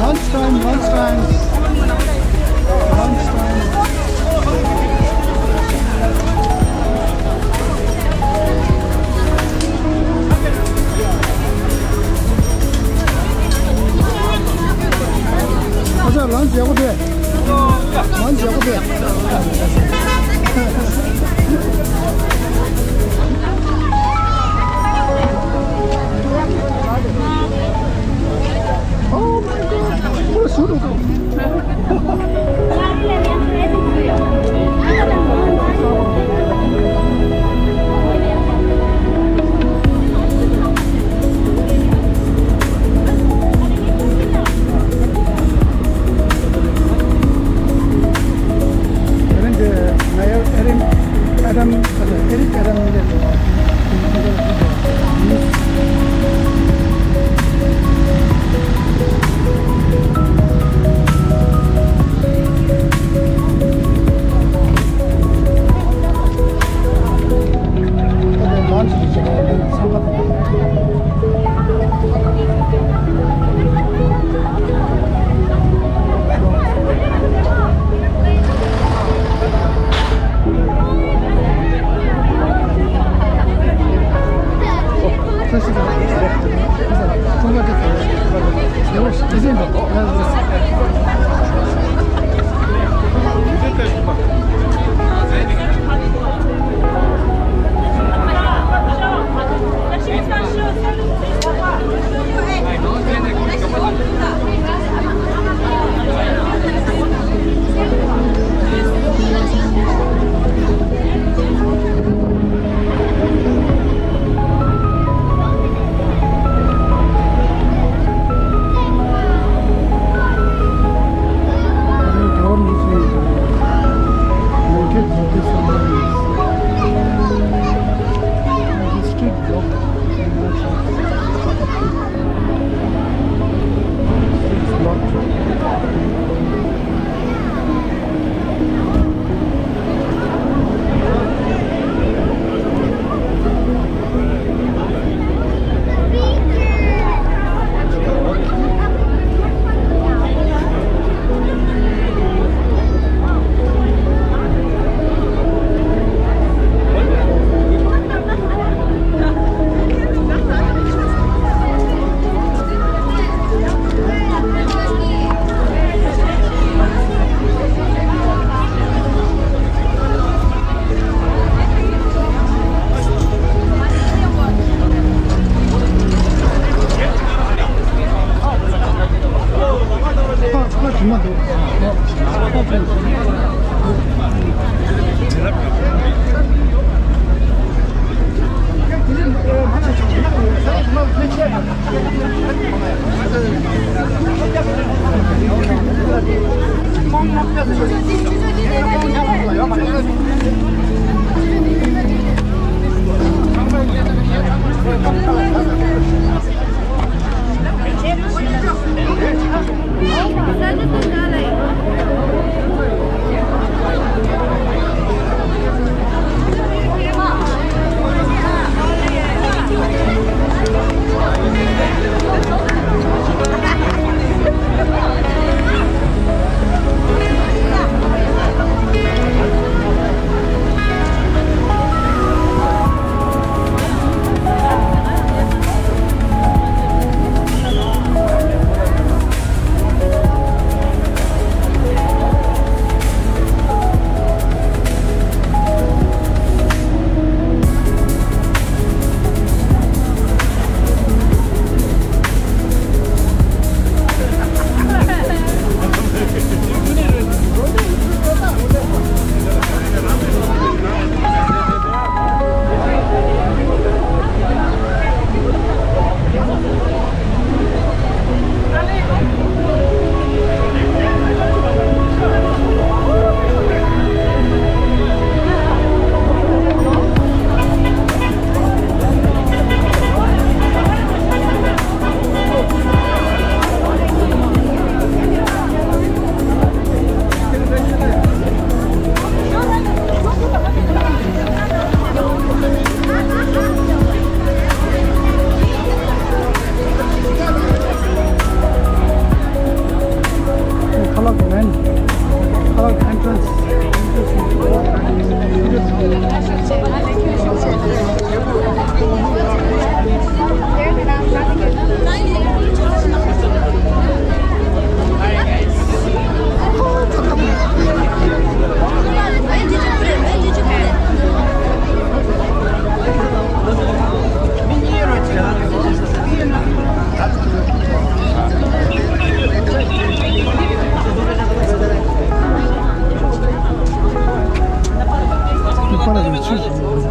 Lunch time, lunch time. Lunch time. ཨ་ཅག་ལམ་མཇལ་གོ་དེ། ལམ་མཇལ་གོ་དེ། Oh my God! What a photo!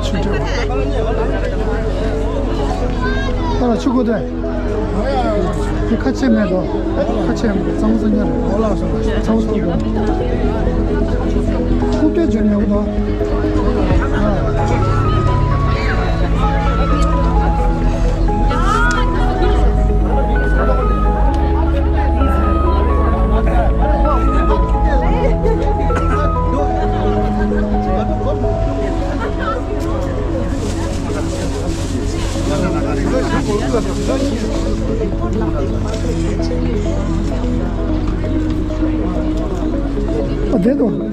ཆུ་དྲོད། ཨ་ལ་ཆུ་དགོས་དེ། དེ་ཁ་ཆེ་མེད་དོ། ཁ་ཆེ་མེད་གཙང་སུ་ཉར། ཚ་བོ་སུ་དོ། ཁུག་པའི་འཇོན་ཉོག་དོ། ཨ་དེ་དོ།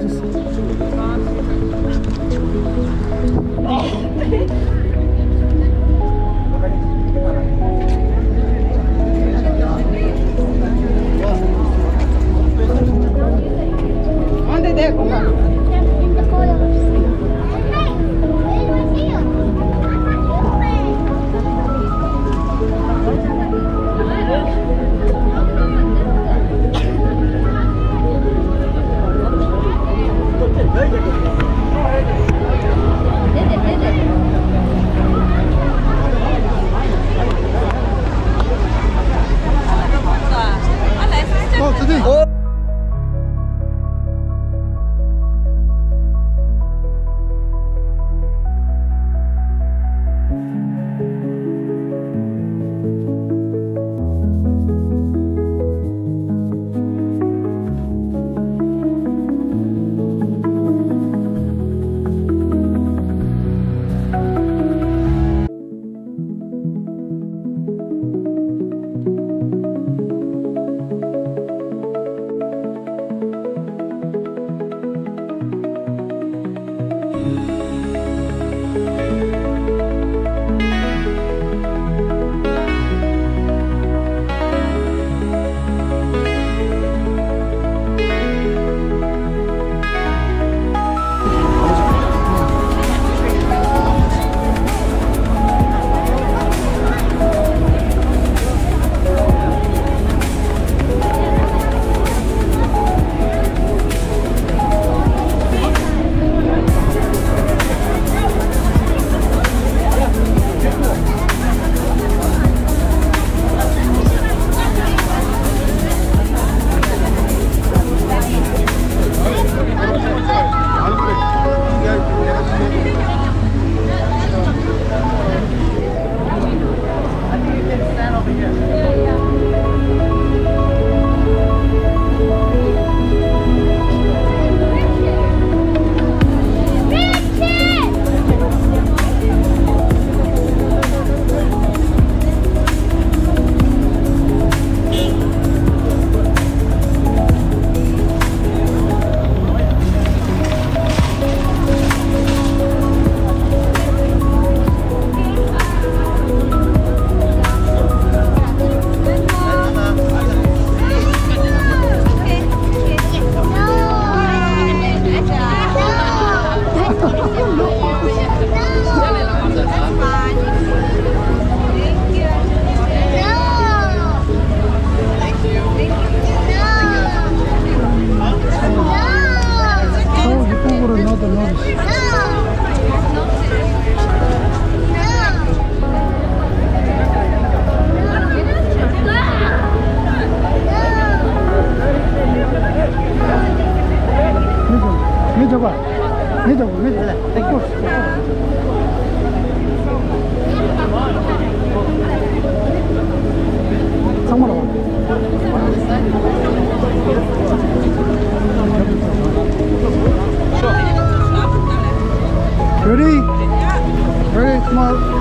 ཚང་མ་ལ། Ready? Ready, come on.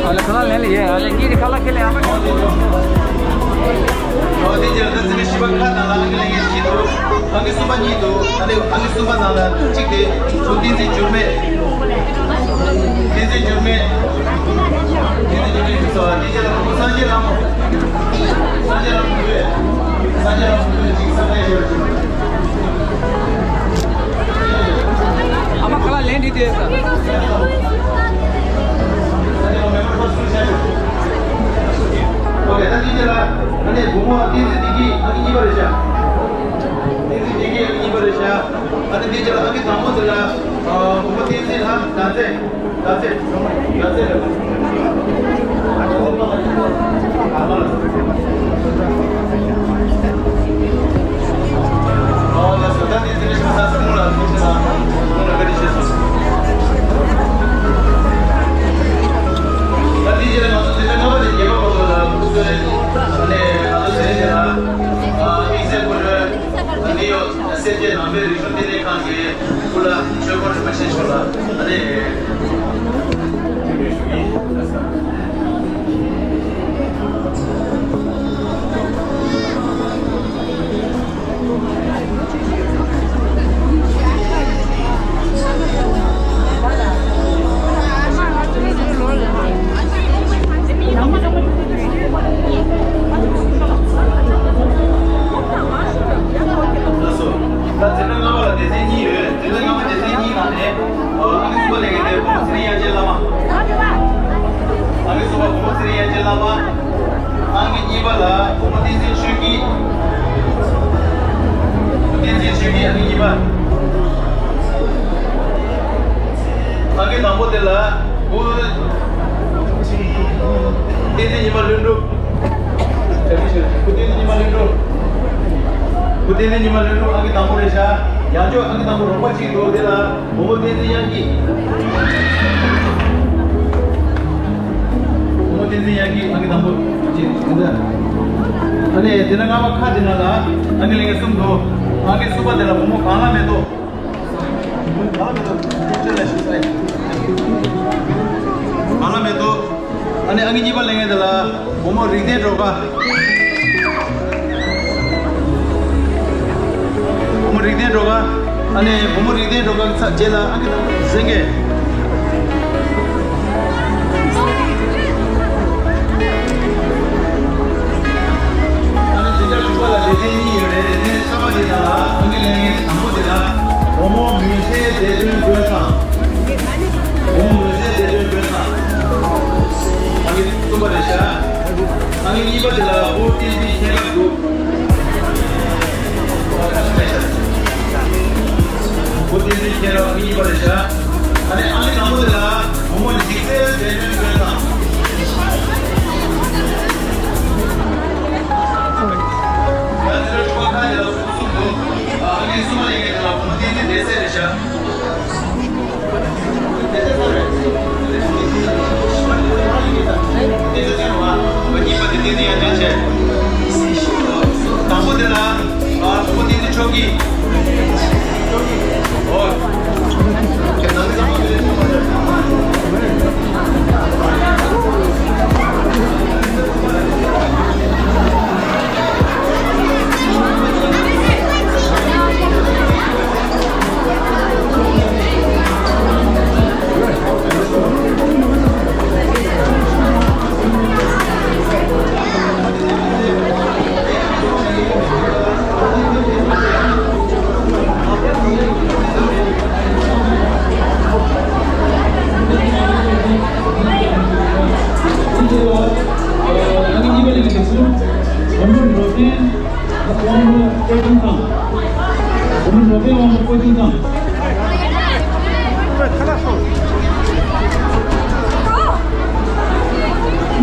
ཨ་ལེ་ཁ་ལག་ལེན་ལེ་ཡ། ཨ་ལེ་གཉིས་ཀྱི་ཁ་ལག་ཁེ་ལེ་ཨ་མ། ཨོ་དེ་ཅི་ལ་ད་ཚིག་ཤི་བ་ཁ་ན་ལ་ཨ་ཁེ་ལེ་ངེ་ཤི་དུ། ཨ་ཁེ་གསུམ་པ་གཉིས་དུ། ཨ་ལེ་ཨ་ཁེ་གསུམ་པ་ན་ལ་གཅིག་དེ་ཚུ་བསྟན་འཛིན་འགྱུར་མེད། བསྟན་འཛིན་འགྱུར་མེད། བསྟན་འཛིན་འགྱུར་མེད་ཚུ་བ་དེ་ཅི་ལ་ཁུ་སངས་རྒྱས་ལ་མོ། སངས་རྒྱས་ལ་མོ་དུ། སངས་རྒྱས་ལ་མོ་དུ་ཅིག་སངས་རྒྱས་ཞེས་པ་ཅིག་ཨ་མ་ཁ་ལག་ལེན་འདི་དེ་ས། ཨོ་ཁེ། ད་འདི་ལ་ཨ་ནི་བུ་མོ་བསྟན་འཛིན་བདེ་སྐྱིད་ཨ་ནི་གཉིས་པ་རེད་ཤག་བསྟན་འཛིན་བདེ་སྐྱིད་ཨ་ནི་གཉིས་པ་རེད་ཤག་ཨ་ནི་འདི་ལ་ཨ་ནི་དང་པོ་དེ་ལ་བུ་མོ་བསྟན་འཛིན་ལྷ་ཟླ་ཚེ། ཟླ་ཚེ། ཟླ་ཚེ་རེད། ཨ་ལགས་སོ། ད་འདི་དེ་རིང་ང་ཚོ་ལ་ཐུགས་རྗེ་ཆེ། ད་འདི་རྗེས་ལ་ང་ཚོ་དེ་རིང་རྔ་པ་དེ་རྒྱལ་བ་གོང་ས་ལ་སྐུ་གསོལ། ཨ་ནི་ང་ཚོ་དེ་རིང་དེ་ལ་དམིགས་བསལ་སྐུ་མགྲོན། ད་འདི་ཡོད་སེར་སྐྱའི་ནང་པའི་རིག་གཞུང་བསྟི་གནས་ཁང་གི་སྐུ་བླ་ཆོས་འཁོར་རིན་པོ་ཆེ་མཆོག་ལ་ཨ་ནི། ད་འཛིན་གྲྭ་ལྔ་པ་ལ་སྡེ་ཚན་གཉིས་ཡོད། འཛིན་གྲྭ་ལྔ་པ་སྡེ་ཚན་གཉིས་ནང་ནས། ཨ་ནི་གསུམ་པ་ལས་ཀ་དེ་བུ་མོ་ཚེ་རིང་དབྱངས་ཅན་བླ་མ། ཨ་ནི་གསུམ་པ་བུ་མོ་ཚེ་རིང་དབྱངས་ཅན་བླ་མ། ཨ་ནི་གཉིས་པ་ལ་བུ་མོ་བསྟན་འཛིན་ཆོས་སྐྱིད། བསྟན་འཛིན་ཆོས་སྐྱིད་ཨ་ནི་གཉིས་པ། ཨ་ནི་དང་པོ་དེ་ལ་བུ་བསྟན་འཛིན་ཉི་མ་ལྷུན་གྲུབ། བུ་བསྟན་འཛིན་ཉི་མ་ལྷུན་གྲུབ། བུ་བསྟན་འཛིན་ཉི་མ་ལྷུན་གྲུབ་ཨང་ཀི་དང་པོ་རེད་ཤག་ཡང་ཅོག་ཨང་ཀི་དང་པོ་རོགས་པ་གཅིག་འདུག་དེ་ལ་བུ་མོ་བསྟན་འཛིན་དབྱངས་སྐྱིད། བུ་མོ་བསྟན་འཛིན་དབྱངས་སྐྱིད་ཨང་ཀི་དང་པོ་གཅིག་འདུག་ཨ་ནི་དེ་ན་རྔ་པ་ཁ་དེ་ན་ལ་ཨང་ཀི་ལེན་མཁན་གསུམ་འདུག་ཨང་ཀི་གསུམ་པ་དེ་ལ་བུ་མོ་གངས་ལྷ་མེ་ཏོག་གངས་ལྷ་མེ་ཏོག་ཨ་ནི་ཨང་ཀི་གཉིས་པ་ལེན་མཁན་དེ་ལ་བུ་མོ་རིག་ལྡན་སྒྲོལ་དཀར། བུ་མོ་རིག་ལྡན་སྒྲོལ་དཀར། ཨ་ནི་བུ་མོ་རིག་ལྡན་སྒྲོལ་དཀར་གྱི་ཚབ་རྗེས་ལ་ཨང་ཀི་དང་པོ་གཟན་གེ། ཨ་ནི་དེ་འདྲ་དྲུག་པ་ལ་སྡེ་ཚན་གཉིས་ཡོད་རེད། སྡེ་ཚན་གསར་པ་དེ་དག་ལ་ཨང་ཀི་ལེན་མཁན་དང་པོ་དེ་ལ་བུ་མོ་མུན་སེལ་བདེ་དོན་ཀུན་བཟང་། བུ་མོ་མུན་སེལ་བདེ་དོན་ཀུན་བཟང་། ཨང་ཀི་གསུམ་པ་རེད་ཤག་ཨང་ཀི་གཉིས་པ་དེ་ལ་བུ་བསྟན་འཛིན་ཤེས་རབ་འདུག་ཨང་ཀི་ གཉིས་པ་རེད་ཤག་ཨ་ནི་ཨང་ཀི་དང་པོ་དེ་ལ་བུ་མོ་འཇིགས་བྲལ་བདེ་སྒྲོན་ལགས། ཡང་དེ་ལ་ཁ་ཁ་དེ་ལ་སུམ་སུམ་འདུག་ཨ་ནི་གསུམ་པ་ཡིན་མཁན་དེ་ལ་བུ་མོ་བསྟན་འཛིན་བདེ་གསལ་རེད་ཤག་དང་པོ་དེ་ལ་བུ་མོ་བསྟན་འཛིན་ཆོས་སྐྱིད། དབང་པོ་བཀོད་ཁྱོད་དང་། བུ་མོ་རོ་པའི་དབང་པོ་བཀོད་ཁྱོད་དང་།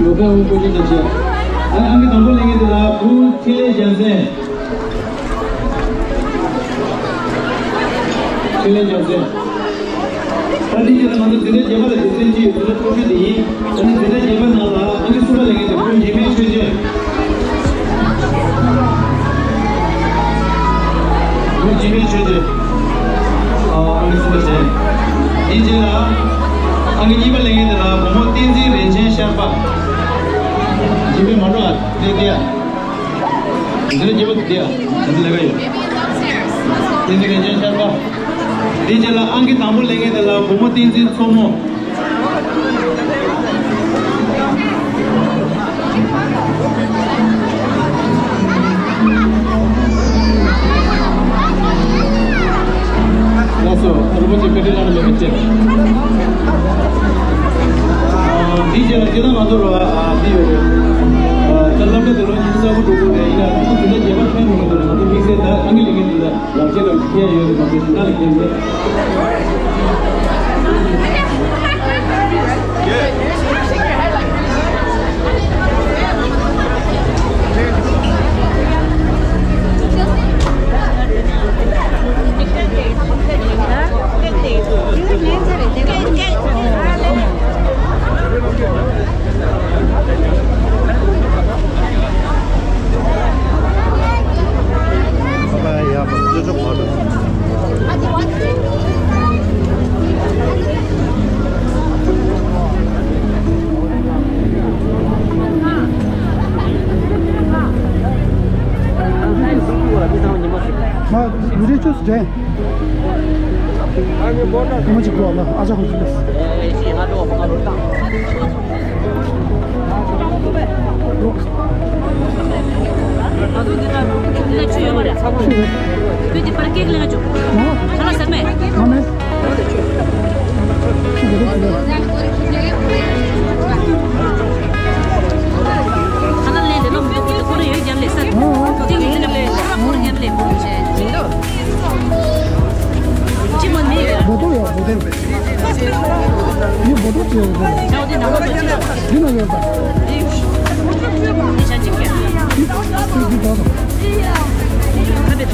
རོ་པའི་དབང་པོ་བཀོད་ཁྱོད་དང་བཅས། ཨ་ནི་ཨང་ཀི་དང་པོ་ལེན་མཁན་དེ་ལ་བུ་འཕྲིན་ལས་རྒྱལ་མཚན། འཕྲིན་ལས་རྒྱལ་མཚན། ད་འདི་རྗེས་ལ་ང་ཚོ་འཛིན་གྲྭ་བརྒྱད་པ་ལ་སྡེ་ཚན་གཅིག་ཡོད། འཛིན་གྲྭ་ཚོགས་ཆུང་དེ་ཡིན། ད་ནི་འཛིན་གྲྭ་བརྒྱད་པ་ནང་ལ་ཨང་ཀི་གསུམ་པ་ལེན་མཁན་དེ་བུ་འཇིགས་མེད་ཆོས་རྒྱན། བུ་འཇིགས་མེད་ཆོས་རྒྱན། ཨ་ཨང་ཀི་གསུམ་པ་བྱས། དེའི་རྗེས་ལ་ཨང་ཀི་གཉིས་པ་ལེན་མཁན་དེ་ལ་བུ་མོ་བསྟན་འཛིན་རིན་ཆེན་ཤར་པ། འཇིགས་མེད་མ་འགྲོ་ཨ་དེ་དེ། འཛིན་གྲྭ་བརྒྱད་པ་དེ་ཡ། དེ་ལས་ཀ་ཡོད། དེ་འཛིན་གྲྭ་རྒྱལ་ཆེན་ཤར་པ། དེའི་རྗེས་ལ་ཨང་ཀི་དང་པོ་ལེན་མཁན་དེ་ལ་བུ་མོ་བསྟན་འཛིན་མཚོ་མོ། ལགས་སོ། རིན་པོ་ཆེ་དཔེ་ཁྲིད་གནང་ནས་མེད་པའི་ཕྱིར། ཨ། དེའི་རྗེས་ལ་སྤྱིར་བཏང་ང་ཚོ་ལ་ཨ་འདི་ཡོད་རེད། ཨ། ད་སློབ་གྲྭ་དེ་ལོ་ཉི་ཤུ་རྩ་དགུ་འགྲོ་དགོས་རེད། ཡིན་ན་ང་ཚོ་འཛིན་གྲྭ་བརྒྱད་པ་ཐོན་ཡོང་གི་འདུག་ང་ཚོ་དམིགས་བསལ་ད་ཨང་ཀི་ལེན་མཁན་འདི་ལ་ལག་ཁྱེར་དང་ཁྱེད་ཡོད་རེད། ང་ཚོ་གཞན་དག་ལ་ཁྱེར་མེད། མ་མི་རེ་ཆུ་སི་དྲན། ཨ་ནི་བོ་ད་ཁོ་མ་ཅིག་གོ་ལ་ཨ་ཅག་ཧོ་ཅིག་ལས། ང་ཚོ་འདི་ལ་འདི་ལ་ཆུ་ཡོད་མ་རེད། ཆུ་ཡོད། ཁྱོད་ཀྱི་པར་ཀེག་ལེན་ཆོག་ཁ་ལག་ཟ་མེད། ང་མེད། ཆུ་འདི་ལ་ཆུ་ཡོད། ཁ་ལག་ལེན་ལེ་ལོ་མི་འདུག་ཁོ་རང་ཡོད་ཀྱང་ལེ་ས་རེད། ཏིང་ཡོད་ལེ་ཁོ་རང་ཡོད་ཀྱང་ལེ། ཅི་མོ་མེད་ཡོད། བོ་ཏོ་ཡོད་བོ་ཏོ། ཡི་བོ་ཏོ་ཅི་ཡོད་བོ་ཏོ། ཅའོ་དེ་ནང་ལོགས་ཅི་ལ། འདི་ན་ཡོད་ད། འདི་ཤ་ཅིག་ཀྱང་། འདི་འདི་ད་ད། ཁ་བེད།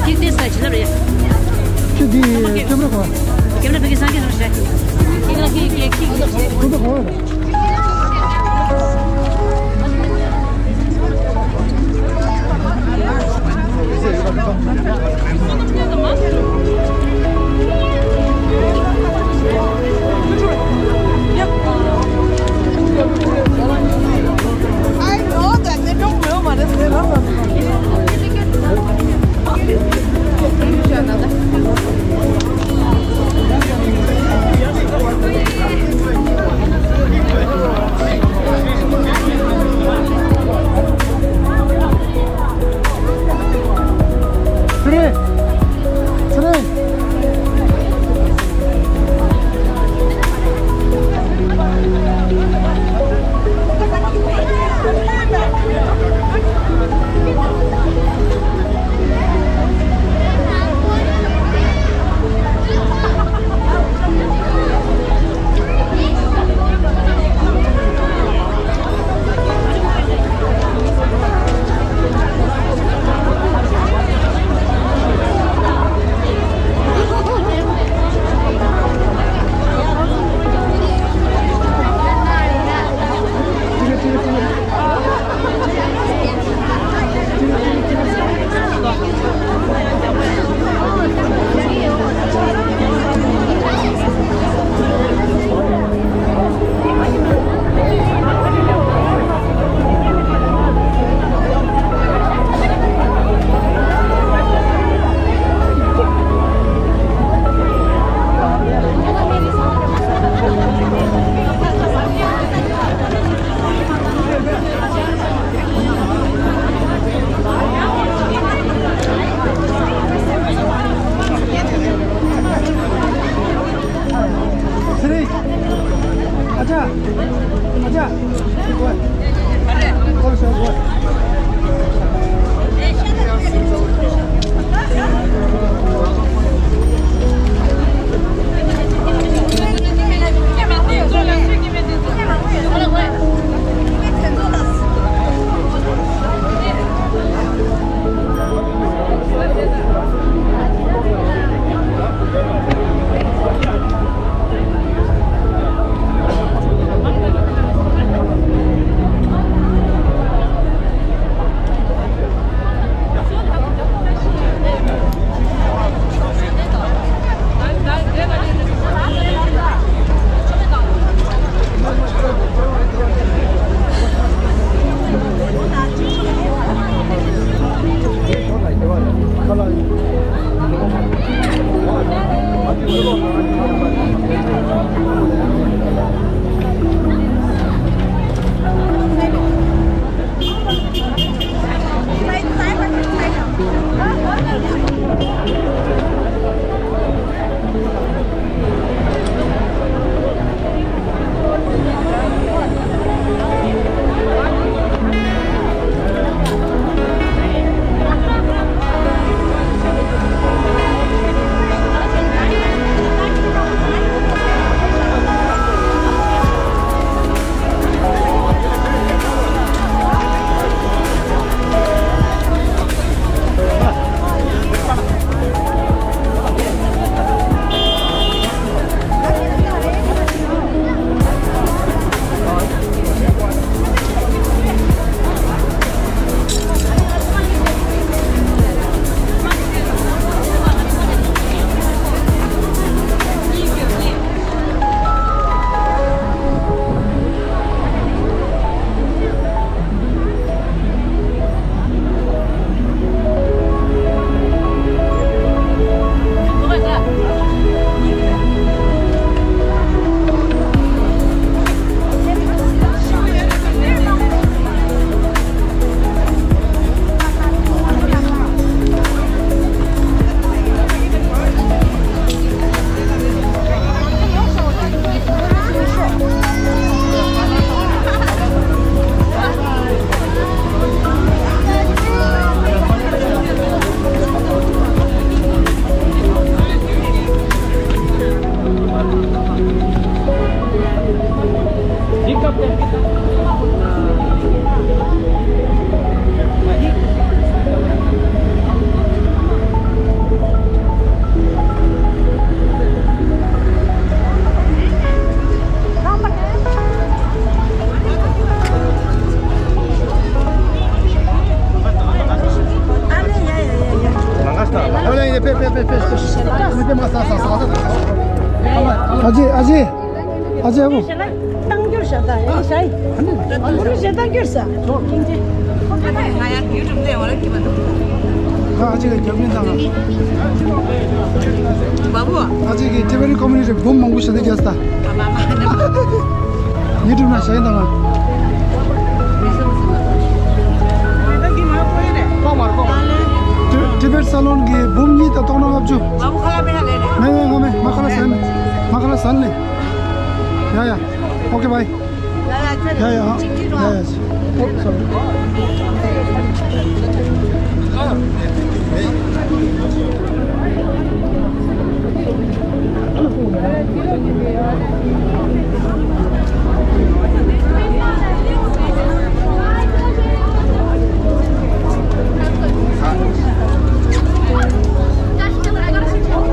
ཏིག་ཏིག་ས་ཅི་ལ་རེད། ཁྱོད་འདི་ཀེམ་ར་ག་ཀེམ་ར་བེད་ཀྱི་སང་ཀེ་ར་ཤ། ཀེམ་ར་ཀེ་ཀེ་ཀེ་ཀེ། ཁོ་ད་ག་བ་རེད། ཨ་ཅེ། ཨ་ཅེ། ཨ་ཅེ་ཨ་བོ། ཞལ་ལག་བཏང་རྒྱུར་བཞག་ད་ཡ་ཞའི། ཨ་ནི་ཨ་ནི་ཞལ་བཏང་རྒྱུར་ས། ང་ཡང་ཡུ་ཊུབ་ལས་འོ་ལ་ཁྱི་མ་འདུག་ཨ་ཅེ་གི་རྒྱབ་མིན་དང་། བ་བུ། ཨ་ཅེ་གི་ཊི་བེ་ཊན་ཀོ་མིའུ་ནི་ཊི་འབུམ་མང་པོ་ཞིག་ལ་རྒྱབ་ས། ཨ་མ་མ་ནི། ཡུ་ཊུབ་ན་ཞའི་དང་། ཊི་བེ་ཊན་ས་ལོན་གི་འབུམ་གཉིས་དང་སྟོང་ཕྲག་ལྔ་བཅུ། བ་བུ་ཁ་ལག་མེད་ཧ་ལས་ནས། མེད་མེད་ང་མེད་མ་ཁ་ལག་ཟ་ནས་མ་ཁ་ལག་ཟ་ནས། ཡ་ཡ། ཨོ་ཁེ་བྷའི། ཡ་ཡ་ཡ་ཡ། ཨོ་སོ་རི།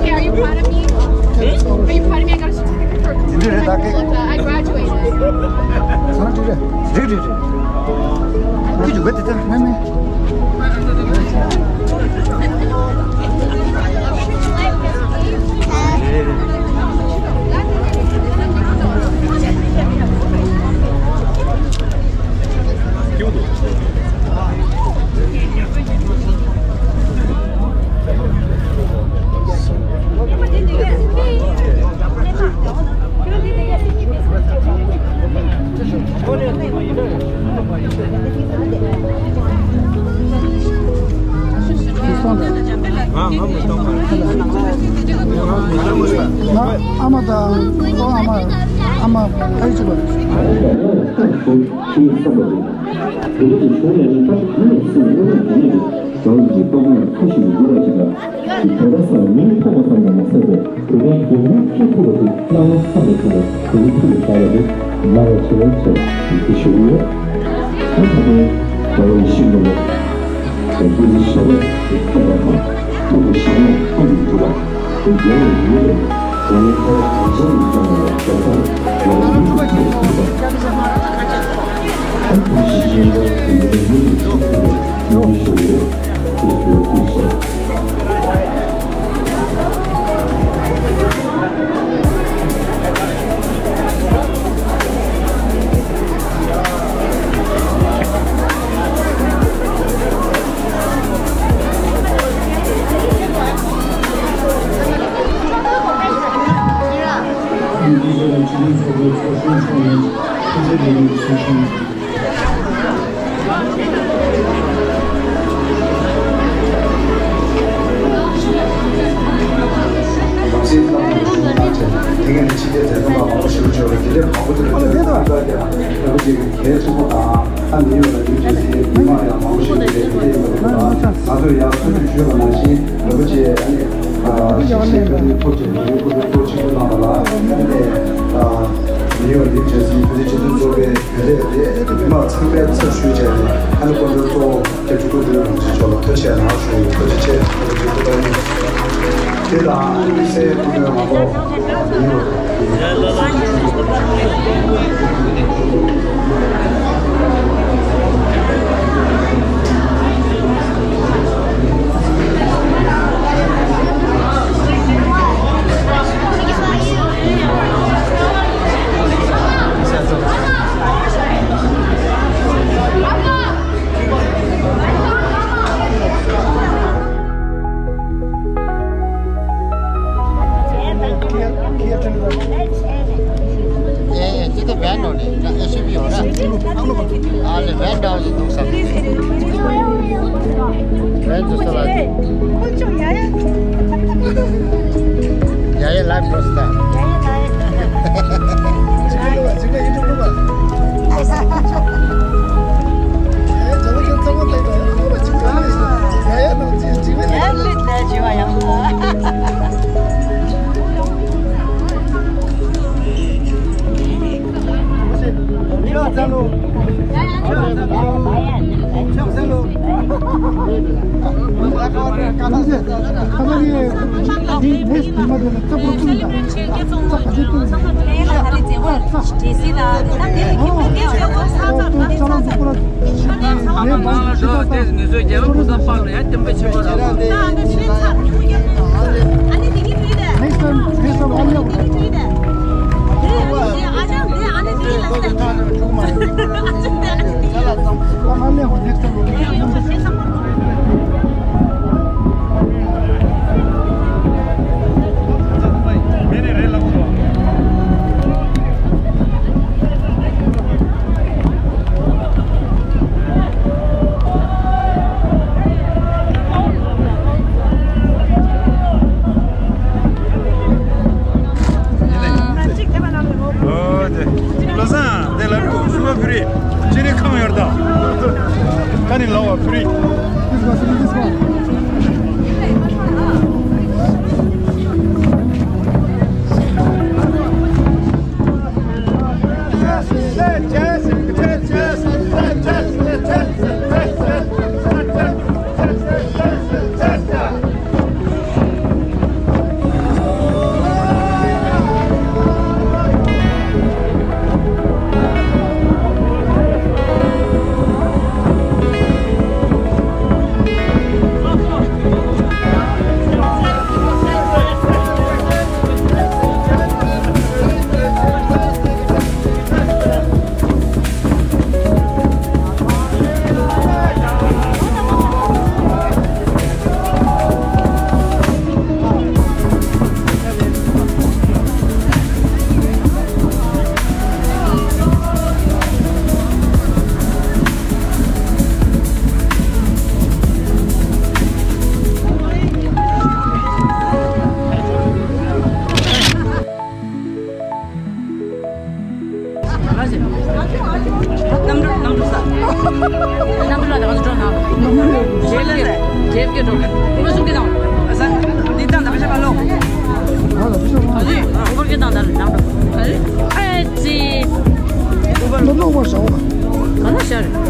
Are you proud of me? Are you proud of me? I got a འདི་རེད་ད་གི། I graduated. རེད་རེད་རེད། ཁྱི་འཇུག་ག་དེ་ལྟར་མེད་མེད། ཨ་མ་དང་ཨ་མ་ཨ་མ་ཕ་ཡུལ་གཅིག་པ་རེད། ཁྱིའི་བསམ་པ་རེད། བོད་ཀྱི་ཕྱོགས་ལས་ནི་ད་ག་ནས་སོང་སློབ་སྦྱོང་བྱེད་ནས་རེད། རང་གི་པགས་ནང་ཁ་ཞིག་ཡོད་ར་ཅིག་ལ། དེ་ལྟར་སང་མིང་ཐོགས་པ་ཙམ་དུ་མ་ཟད་པར་བོད་པའི་མདོ་དབུས་ཁྱབ་ཁུལ་ལ་ཐུག་སྣང་བ་བསམ་པའི་ཐོག་ལ་བོད་ཡིག་ཐུགས་ལ་བཞག་པ་དེ་རྣ་བར་ཆེ་བའི་ཚོར་བ་ཞིག་ཞུ་གི་ཡོད། ཨ་ད་ལྟའི་རྒྱལ་བའི་ཤིང་ནོར་ལ་བོད་ཀྱི་ཞབས་པད་ཐོབ་པ་དང་། ཐུགས་ཀྱི་བཞེད་དགོངས་ཐུགས་སུ་འཇུག་པ། དེ་རྒྱལ་བའི་ཡུལ་ལས་འགྲོ་བའི་ཁ་བ་གངས་ཅན་གྱི་ལྗོངས་ལ་རྒྱལ་ཁམས་ལ་ལུས་པའི་ཐུགས་སུ་འཇུག་པ། ཨ་ཐུགས་ཞི་བའི་ལོ་དེ་ཡུལ་ལས་ཡུལ་ལས་ཐུགས་སུ་འཇུག་པ། ཐུགས་སུ་འཇུག་པ། གལ་ཆེན་པོ་དང་། ཨ་ནི་ཡོད་ལ་ཡུལ་དེ་སའི་མི་མང་ཡང་མང་པོ་ཞིག་ཡོད་པའི་དེ་ཡིན་པ་ལ། ང་ཚོས་ཡང་སྔོན་དུ་ཞུས་པ་ནང་བཞིན་རིན་པོ་ཆེ་ཨ་ནི་ཞིག་ཞིག་ཐོབ་ཅིག་ཡོད་ཁུལ་དུ་ཐོབ་ཆེན་པོ་གནང་བ་ལ། ཨ་ནི་མི་ཡོད་ཡུལ་དེ་སའི་བོད་རིགས་སྤྱི་མཐུན་ཚོགས་པའི་གྱོད་དེབ་དེ་མི་མང་ཚང་མས་ཚབ་ཞུས་བྱས་ནས། ཨ་ནི་སྐུ་མགྲོན་གཙོ་བོ་སྐྱབས་རྗེ་སྐུ་ཕྲེང་རིན་པོ་ཆེ་མཆོག་ལ་ཐུགས་རྗེ་ཆེ་གནང་ཞུ། ཐུགས་རྗེ་ཆེ། ཐུགས་རྗེ་ཆེ། དེ་དང་ཨ་ནི་དམིགས་བསལ་སྐུ་མགྲོན་མང་པོ། ཨེ་ཨེ། ཅི་ཏི་བན་ནོ་ལེ། ཨེ་སུ་བི་ཡོད་ར། ཨ་ལེ་བན་འདྲ་བོ་ཞིག་འདུག་ས། བན་ཚོ་ས་ལ། ཡ་ཡ་ལ་པྲོ་སྟ། ཨོ་དེ། བློ་བཟང་དེ་ལ་རུ་སུ་བ་ཕུ་རི་ཅི་རི་ཁང་ཡོར་ད། ཀ་ནི་ལ་བ་ཕུ་རི། གནམ་གྲུ་གནམ་གྲུ་ས། གནམ་གྲུ་ལ་ད་ག་ཚོད་འགྲོ་ན། ཇེ་ལ་ཇེ་ལ་འགྲོ། མི་སུམ་གི་དང་། ས། འདི་དང་ད་བེ་ཤ་པ་ལོ། ཨ་ལ་བེ་ཤ་པ། ཨ་ལི། ཨུ་གུར་གི་དང་ད་ནང་འགྲོ། ཨ་ལི། ཨེ་ཙི། ལོ་ལོ་བ་ཤ་བ། ག་ལ་ཤ་རེད།